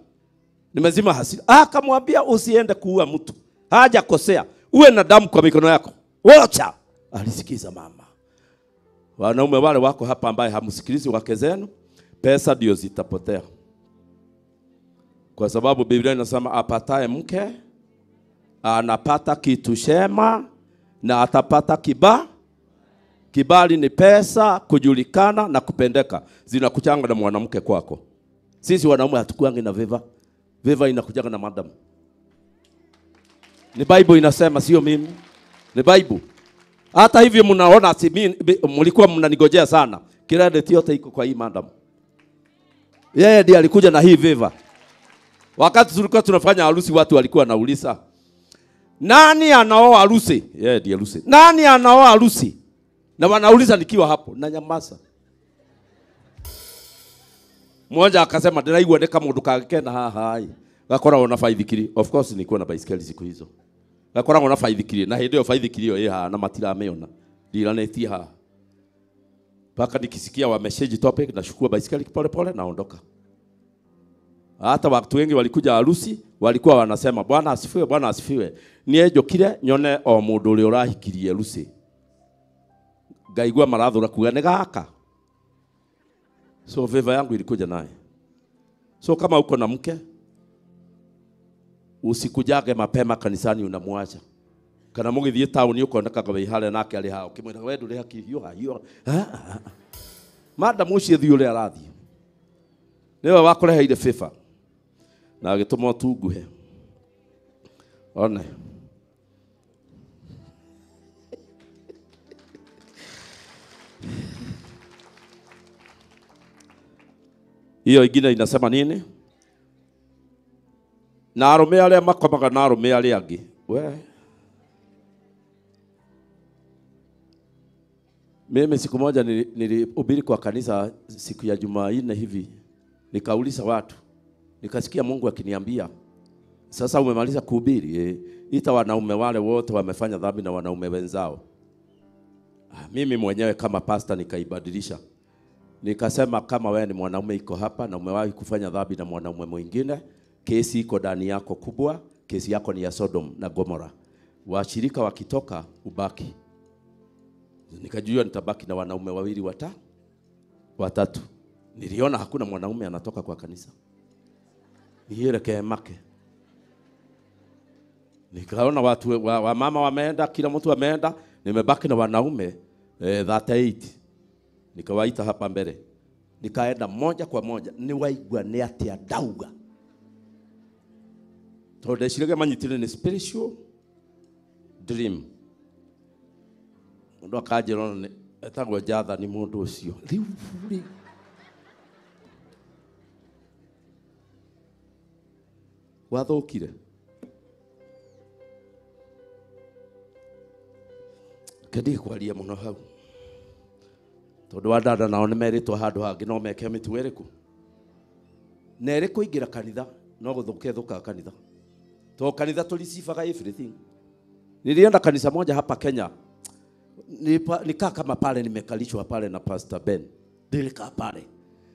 Nimezima hasira. Akamwambia usiende kuua mtu. Hajakosea. Uwe na damu kwa mikono yako. Wacha. Alisikiza mama. Wanaume wale wako hapa ambaye hamsikilizi wake zenu, pesa ndio zitapotea. Kwa sababu Biblia inasema apataye mke anapata kitu chema na atapata kibali. Kibali ni pesa, kujulikana na kupendeka. Zinakuchanga na mwanamke kwako. Sisi wanaume hatukuangi na veva. Veva inakujaga na madam. Ni Bible inasema, sio mimi. Ni Bible. Hata hivyo mnaona mlikuwa mnanigojea sana. Credit yote iko kwa hii madam. Yeye ndiye alikuja na hii favor. Wakati tulikuwa tunafanya harusi watu walikuwa wanauliza, nani anaoa harusi? Yeye ndiye harusi. Nani anaoa harusi? Na wanauliza nikiwa hapo na nyamaza. Mmoja akasema ndiraigua ni kamundu kangĩkena haha ĩ. Gakoragwo na baithikiri. Of course nilikuwa na baisikeli siku hizo. Gakoragwo na baithikiri na hĩndĩ ĩyo baithikiri ĩyo ĩ haha na matiramĩona. Ndiranĩtie haha. Mpaka nikisikia wamesheji topic nashukua baisikeli pole pole naondoka. Hata watu wengi walikuja harusi walikuwa wanasema Bwana asifiwe, Bwana asifiwe. Niĩ njũkire nyone o mũndũ ũrĩa ũrahikirie harusi. Ngaigua marathũra kuga nĩ gaka. So favor yangu ilikuja naye. So kama uko na mke, usikujage mapema kanisani unamwacha. Kana mũgĩthiĩ taũni ũkonekaga wĩ harĩa nake arĩ haha ũkĩmwĩra we ndũrĩ hakiri hiũha hiũha. Madam ũcio thiĩ ũrĩa arathiĩ. Nĩwe wakũreheire favor. Na agĩtũma ũtunguhe. One. Hiyo ingine inasema nini? Na arũme arĩa makomaga na arũme arĩa angĩ. We. Mimi siku moja nilihubiri kwa kanisa siku ya Jumanne hivi. Nikauliza watu. Nikasikia Mungu akiniambia, sasa umemaliza kuhubiri, ita wanaume wale wote wamefanya dhambi na wanaume wenzao. Mimi mwenyewe kama pastor nikaibadilisha. Nikasema kama wewe ni mwanaume iko hapa na umewahi kufanya dhambi na mwanaume mwingine, kesi iko ndani yako kubwa, kesi yako ni ya Sodom na Gomora. Washirika wakitoka ubaki. Nikajua nitabaki na wanaume wawili watatu. Niliona hakuna mwanaume anatoka kwa kanisa. Nielekee make. Nikaona watu wa mama wameenda, kila mtu ameenda, nimebaki na wanaume 38. Nikawaita hapa mbele. Nikaenda moja kwa moja, niwaigua ni atia ndauga. Tondu ndeciragia manyitire ni spiritual dream. Mundu akanjĩra ona etagwo Jathani mũndũ ũcio. Rĩu rĩ wathũkire. Kendi kwaria mũno hau. Tondu wa dada nao nĩmerĩtwo handũ hangĩ no meke mĩtugo ĩrĩkũ. Na ĩrĩ kũingĩra kanitha no gũthũkia thũkaga kanitha. Tondũ kanitha tũricibaga everything. Nilienda kanisa moja hapa Kenya. Nikaa kama pale nimekalishwa pale na Pastor Ben. Nilikaa pale.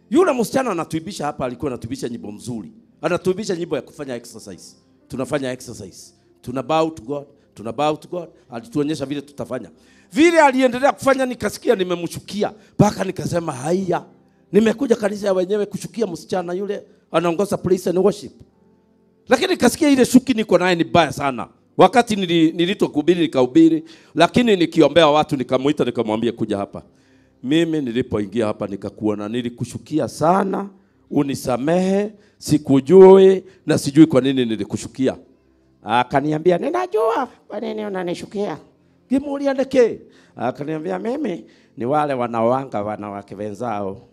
Yule msichana anatuibisha hapa, alikuwa anatuibisha nyimbo mzuri. Anatuibisha nyimbo ya kufanya exercise. Tunafanya exercise. Tuna bow to God. Tuna bow to God. Alituonyesha vile tutafanya. Vile aliendelea kufanya nikasikia nimemshukia. Mpaka nikasema haya. Nimekuja kanisa ya wenyewe kushukia msichana yule anaongoza praise and worship. Lakini nikasikia ile shuki niko naye ni baya sana. Wakati nilitwa kuhubiri nikahubiri, lakini nikiombea watu nikamuita nikamwambia kuja hapa. Mimi nilipoingia hapa nikakuona nilikushukia sana, unisamehe, sikujui na sijui kwa nini nilikushukia. Akaniambia ninajua kwa nini unanishukia. Ngimuulia niki? Akaniambia mimi ni wale wanaoanga wanawake wenzao.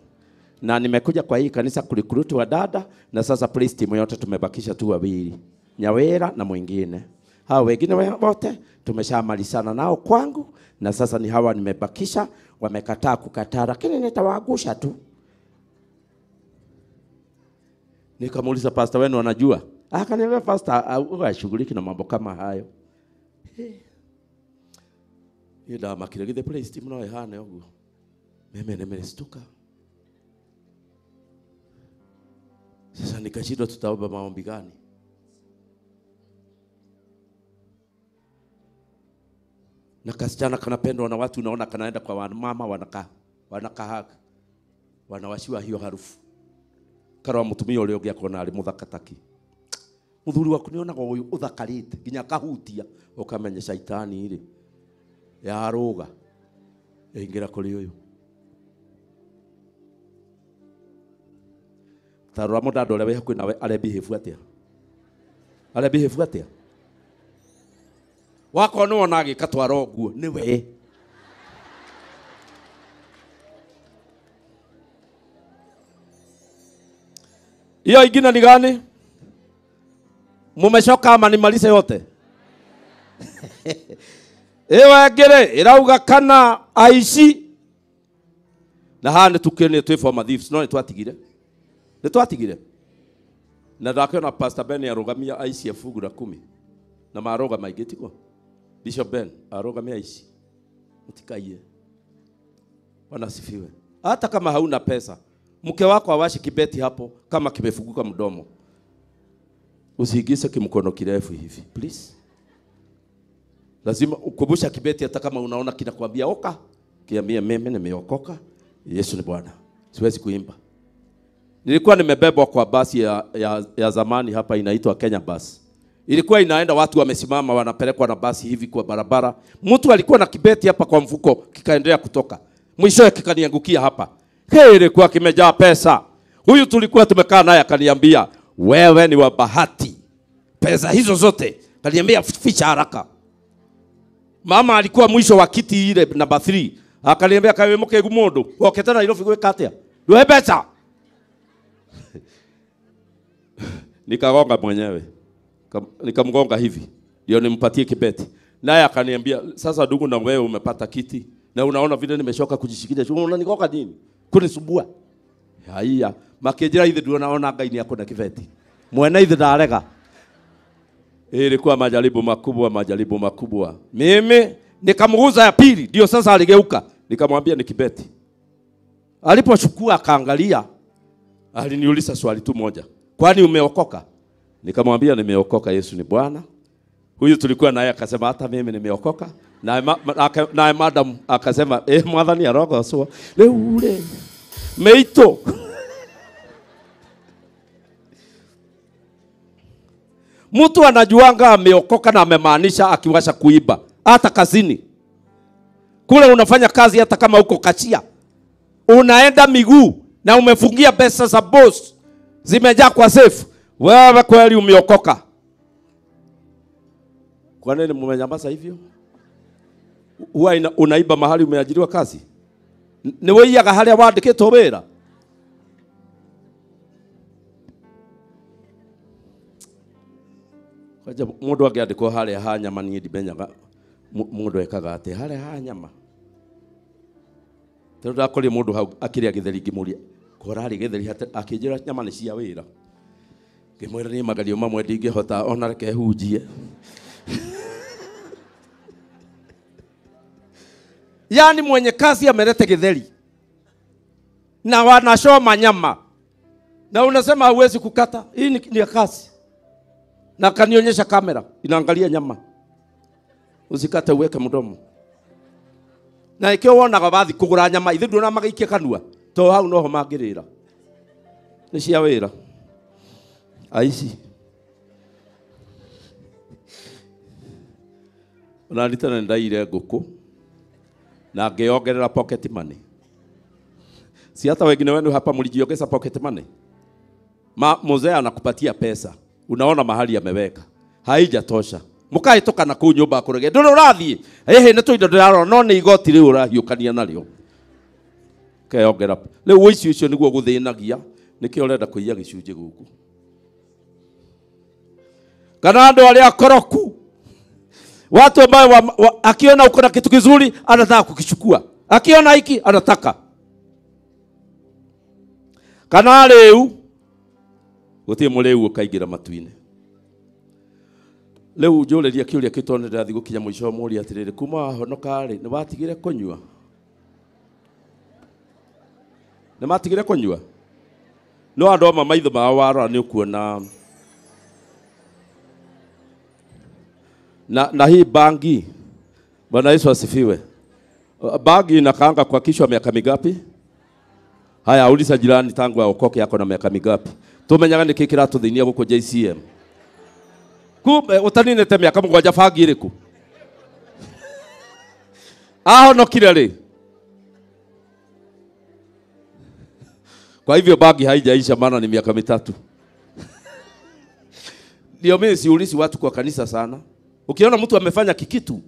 Na nimekuja kwa hii kanisa kulikruti wa dada na sasa praise team yote tumebakisha tu wawili. Nyawera na mwingine. Hao wengine wote tumeshamalizana nao kwangu na sasa ni hawa nimebakisha, wamekataa kukataa lakini nitawaangusha tu. Nikamuuliza pastor wenu anajua? Akaniambia pastor huwa na mambo kama hayo. Ni ndamakire githe praise team no ihane uguo. Mimi nimeshtuka. Sasa nikashindwa tutaomba maombi gani? Na kasichana kanapendwa na watu, unaona kanaenda kwa wamama wanakaa wanawashiwa hiyo harufu. Karwa mutumia ũrĩa ũngĩ akona arĩ mũthaka taki. Mũthuri waku nĩonaga ũyũ ũthakarĩte nginya akahutia ũkamenya shaitani rĩ yarũga ĩingĩra kũrĩ ũyũ. Ta rora mũndũ ũrĩa wĩ hakuhĩ nawe arebehave atĩa? Arebehave atĩa? Wakorwo nĩ wona agĩka twara ũguo nĩ we. Hiyo ingine ni gani? Mumeshoka ama nimalize yote? Ewa ngere irauga kana aici na haha nĩtũkĩonire twĩ former thieves no nĩtwatigire. Nĩtwatigire. Na ndakiona Pastor Ben arũgamia aici a fungu la 10 na marũgama aingĩ tiguo? Bishop Ben arũgamia aici. Mtikaiye. Bwana asifiwe. Hata kama hauna pesa, mke wako awashi kibeti hapo kama kimefunguka mdomo. Usiingize kimkono kirefu hivi, please. Lazima ukumbusha kibeti hata kama unaona kinakwambia oka, kiambia mimi nimeokoka, Yesu ni Bwana. Siwezi kuimba. Nilikuwa nimebebwa kwa basi ya zamani hapa inaitwa Kenya Bus. Ilikuwa inaenda watu wamesimama wanapelekwa na basi hivi kwa barabara. Mtu alikuwa na kibeti hapa kwa mfuko kikaendelea kutoka. Mwishowe kikaniangukia hapa. Kilikuwa kimejaa pesa. Huyu tulikuwa tumekaa naye akaniambia, wewe ni wa bahati. Pesa hizo zote. Akaniambia ficha haraka. Mama alikuwa mwisho wa kiti ile namba 3. Akaniambia kawe mke gumundu. Oketana Nairobi gwika atia? Ndwe pesa. Nikagonga mwenyewe. Nikamgonga hivi. Ndio nimpatie kibeti. Naye akaniambia sasa ndugu na wewe umepata kiti na unaona vile nimeshoka kujishikilia. Unanigonga nini? Kunisumbua. Haiya, makejera ithe ndio naona Ngai ni akona kibeti. Mwene ithe ndarega. Ilikuwa majaribu makubwa, majaribu makubwa. Mimi nikamguza ya pili, ndio sasa aligeuka. Nikamwambia ni kibeti. Alipochukua akaangalia, aliniuliza swali tu moja. Kwani umeokoka? Nikamwambia nimeokoka, Yesu ni Bwana. Huyu tulikuwa naye akasema hata mimi nimeokoka. Na madam akasema mwathani arogocwo. Rĩu rĩ meito. Mtu anajuanga ameokoka na amemaanisha akiwasha kuiba. Hata kazini. Kule unafanya kazi hata kama uko kachia. Unaenda miguu na umefungia pesa za boss. Zimejaa kwa safe. Wewe kweli umeokoka. Kwa nini mmenyamaza hivyo? Huwa unaiba mahali umeajiriwa kazi? Ni waiyaga haria wandikitwo wira? Kwaja mundu angiandikwo haria ha nyama nie ndimenyaga mundu ekaga ati haria ha nyama. Tondu ndakorire mundu hau akiria githeri ngimuria korari githeri akinjira nyama ni cia wira. Ngimwira ni magario mamwe ndingihota ona reke hunjie. Yaani mwenye kazi ameleta githeri na wanashoma nyama na unasema huwezi kukata, hii ni kazi. Na kanionyesha kamera inaangalia nyama, usikate uweke mdomo. Na ikio wonaga bathi kugura nyama ithe ndona magaikia kanua to hau noho mangirira ni cia wira aici. Ona ritana ndaire nguku na ngiongerera pocket money. Si hata wengine wenu hapa mlijiongeza pocket money. Ma mzee anakupatia pesa, unaona mahali ameweka, haijatosha. Mukahituka na kuu nyumba kurege nduri urathie ehe ni tuindo ndirarora no ni igoti riu urahiukania nario keongera riu uici ucio niguo guthinagia nikio urenda kuiya gicunji guku. Kana andu aria akoroku, watu ambao akiona uko na kitu kizuri anataka kukichukua, akiona hiki anataka. Kana riu gutie muriu ukaingira matuine. Riu njũrĩria kĩũria kĩu tondũ nĩndĩrathiĩ gũkinya mũico mũũrie atĩrĩrĩ, kuma wahonoka rĩ nĩwatigire kũnyua? Nĩmatigire kũnyua? No andũ amwe maitho mao warora nĩ ũkuona na hii bangi. Bwana Yesu asifiwe. Bangi inakaanga kwa kichwa miaka mingapi? Haya, uliza jirani tangu aokoke yako na miaka mingapi? Tumenyaga nĩkĩ kĩratũthĩnia gũkũ JCM. Kumbe utaninite miaka 7 bangi ĩrĩkũ? Ahonokire rĩ? Kwa hivyo bangi haijaisha maana ni miaka 3. Ndio mimi siulizi watu kwa kanisa sana. Ukiona mtu amefanya kikitu,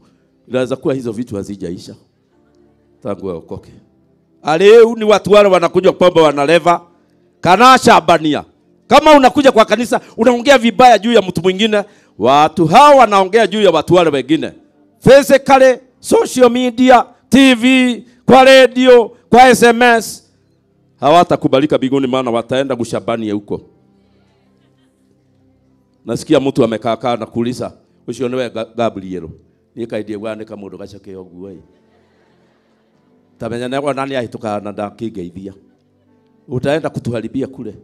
inaweza kuwa hizo vitu hazijaisha tangu aokoke. Aleu ni watu wale wanakunywa pombe wanaleva kana shabania. Kama unakuja kwa kanisa unaongea vibaya juu ya mtu mwingine, watu hao wanaongea juu ya watu wale wengine. Physically, social media, TV, kwa radio, kwa SMS, hawatakubalika mbinguni, maana wataenda kushabani huko. Nasikia mtu amekaa kaa na kuuliza, ucio niwe Gabriel? Ni kaidie gwanika mundu gaceke oguo. Tamenya na nani ahituka na ndakingeithia. Utaenda kutuharibia kule.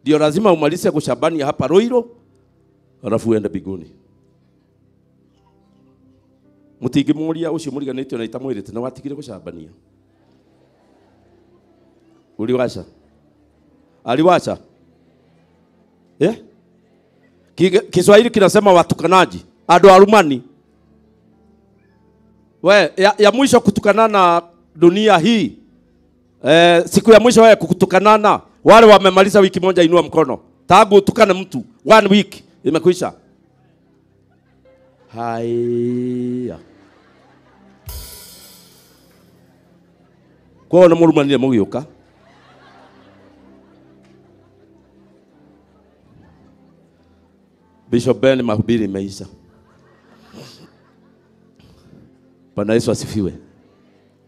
Ndio lazima umalize kushabani hapa Ruiru, alafu uende mbinguni. Mutingimuria ucio muriganitio na itamwirite na watigire gucambania. Uliwacha? Aliwacha? Eh? Kiswahili kinasema watukanaji, ado arumani. We, ya mwisho kutukanana dunia hii. Siku ya mwisho wewe kutukanana, wale wamemaliza wiki moja inua mkono. Tangu utukane mtu 1 week imekwisha. Haya. Kwa na murumanire mugiuka. Bishop Ben, mahubiri imeisha. Bwana Yesu asifiwe.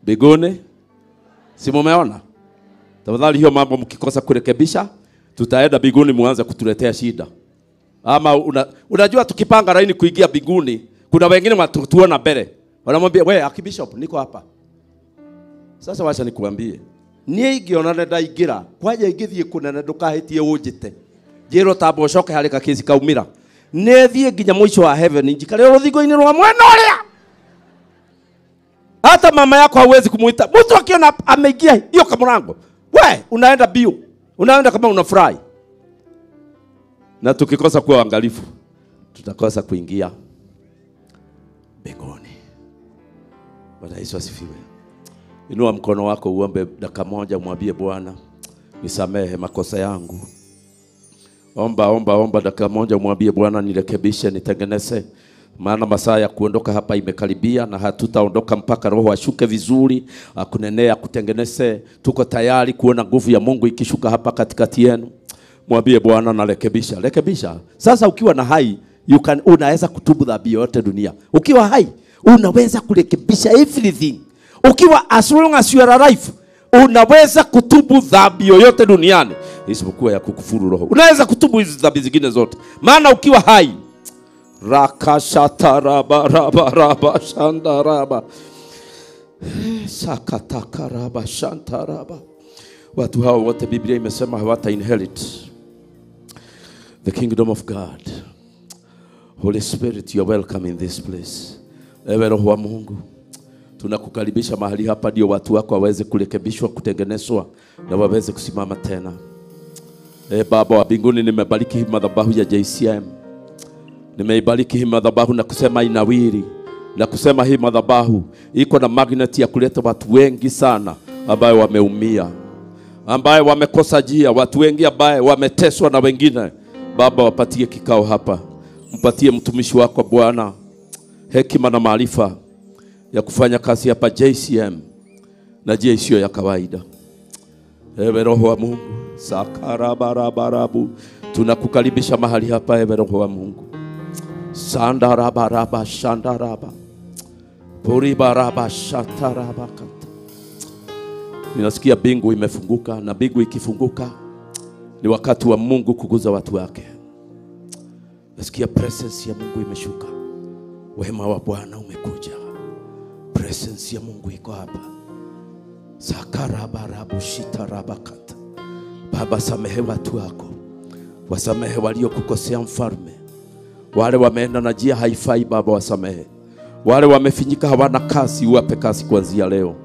Bigone, si mumeona? Tafadhali hiyo mambo mkikosa kurekebisha, tutaenda biguni muanze kutuletea shida. Ama unajua tukipanga laini kuingia biguni, kuna wengine watuona mbele. Wanamwambia, "We, Archbishop, niko hapa." Sasa wacha nikuambie. Nie ingiona ndaingira, kwaja ingithie kunene ndukahitie unjite. Njirwo tamba ucoke hari kakesi kaumira. Nithie nginya mwisho wa heaven njikare ruthingo-inĩ rwa mwena ũrĩa. Hata mama yako hauwezi kumuita. Mtu akiona ameingia hiyo kamlango, we unaenda bio. Unaenda kama unafurahi. Na tukikosa kuwa waangalifu, tutakosa kuingia mbinguni. Bwana Yesu asifiwe. Inua mkono wako uombe dakika moja, umwambie Bwana, nisamehe makosa yangu. Omba, omba, omba dakika moja, umwambie Bwana, nirekebishe, nitengeneze. Maana masaa ya kuondoka hapa imekaribia na hatutaondoka mpaka Roho ashuke vizuri, akunenea, akutengeneze. Tuko tayari kuona nguvu ya Mungu ikishuka hapa katikati yenu. Mwambie Bwana, narekebisha, rekebisha. Sasa ukiwa na hai, unaweza kutubu dhambi yote dunia. Ukiwa hai, unaweza kurekebisha everything. Ukiwa as long as you are alive, unaweza kutubu dhambi yoyote duniani isipokuwa ya kukufuru Roho. Unaweza kutubu hizi dhambi zingine zote. Maana ukiwa hai, rakashatarabaraba shandaraba sakatakaraba shantaraba. Watu hao wote Biblia imesema hawata inherit the kingdom of God. Holy Spirit, you are welcome in this place. Ewe Roho wa Mungu, tunakukaribisha mahali hapa ndio watu wako waweze kurekebishwa, kutengenezwa na waweze kusimama tena. Baba wa mbinguni, nimebariki madhabahu ya JCM. Nimeibariki hii madhabahu na kusema inawiri, na kusema hii madhabahu iko na magnet ya kuleta watu wengi sana ambao wameumia, ambao wamekosa njia, watu wengi ambao wameteswa na wengine. Baba, wapatie kikao hapa. Mpatie mtumishi wako Bwana hekima na maarifa ya kufanya kazi hapa JCM na njia isiyo ya kawaida. Ewe Roho wa Mungu, sakarabarabu, tunakukaribisha mahali hapa. Ewe Roho wa Mungu, sandarabaraba shandaraba puribaraba shatarabakata. Ninasikia mbingu imefunguka, na mbingu ikifunguka ni wakati wa Mungu kuguza watu wake. Nasikia presence ya Mungu imeshuka. Wema wa Bwana umekuja. Presence ya Mungu iko hapa. Sakarabarabu shitarabakata. Baba, samehe watu wako. Wasamehe waliokukosea mfalme. Wale wameenda na njia haifai, Baba wasamehe. Wale wamefinyika hawana kazi, uwape kazi kuanzia leo.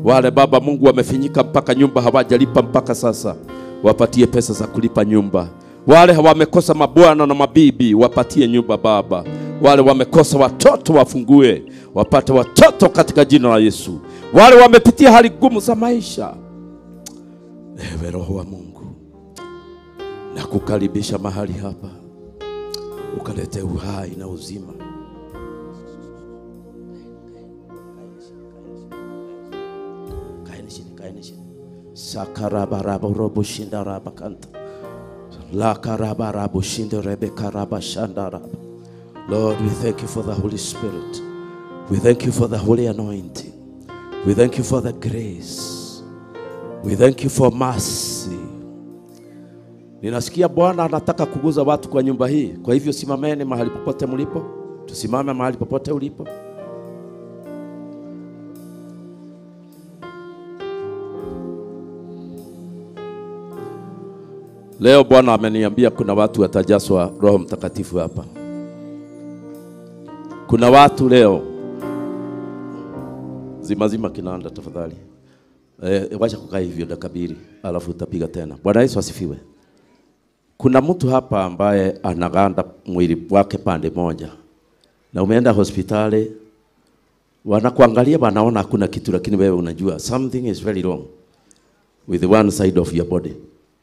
Wale Baba Mungu wamefinyika mpaka nyumba hawajalipa mpaka sasa, wapatie pesa za kulipa nyumba. Wale wamekosa mabwana na mabibi, wapatie nyumba Baba. Wale wamekosa watoto, wafungue, wapate watoto katika jina la Yesu. Wale wamepitia hali ngumu za maisha, ewe Roho wa Mungu, nakukaribisha mahali hapa, ukalete uhai na uzima. Sakarabaraborobo shindarabakanta. La karabarabu shindo rebe karaba shandaraba. Lord, we thank you for the Holy Spirit. We thank you for the holy anointing. We thank you for the grace. We thank you for mercy. Ninasikia Bwana anataka kuguza watu kwa nyumba hii. Kwa hivyo simameni mahali popote mlipo. Tusimame mahali popote ulipo. Leo Bwana ameniambia kuna watu watajazwa Roho Mtakatifu hapa. Kuna watu leo. Zima zima kinanda tafadhali. Wacha kukaa hivyo dakika mbili, alafu utapiga tena. Bwana Yesu asifiwe. Kuna mtu hapa ambaye anaganda mwili wake pande moja. Na umeenda hospitali, wanakuangalia wanaona hakuna kitu, lakini wewe unajua something is very wrong with one side of your body.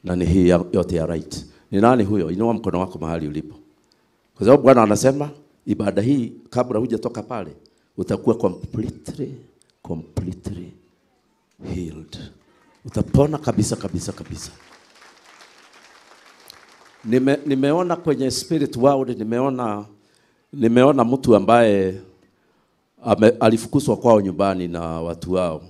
Na ni hii yote ya right. Ni nani huyo? Inua mkono wako mahali ulipo. Kwa sababu Bwana anasema ibada hii kabla hujatoka pale utakuwa completely healed. Utapona kabisa kabisa kabisa. Nimeona kwenye spirit world, nimeona mtu ambaye alifukuzwa kwao nyumbani na watu wao.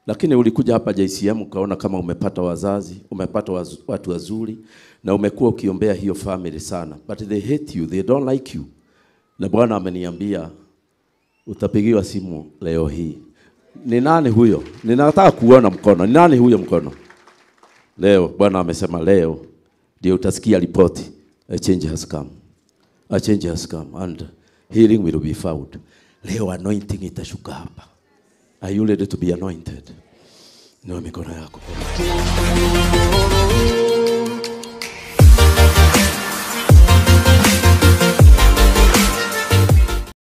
Lakini ulikuja hapa JCM ukaona kama umepata wazazi, umepata watu wazuri, na umekuwa ukiombea hiyo family sana. But they hate you, they don't like you. Na Bwana ameniambia utapigiwa simu leo hii. Ni nani huyo? Ninataka kuona mkono. Ni nani huyo mkono? Leo Bwana amesema leo ndio utasikia ripoti. A change has come. A change has come and healing will be found. Leo anointing itashuka hapa. Are you ready to be anointed? Inua mikono yako.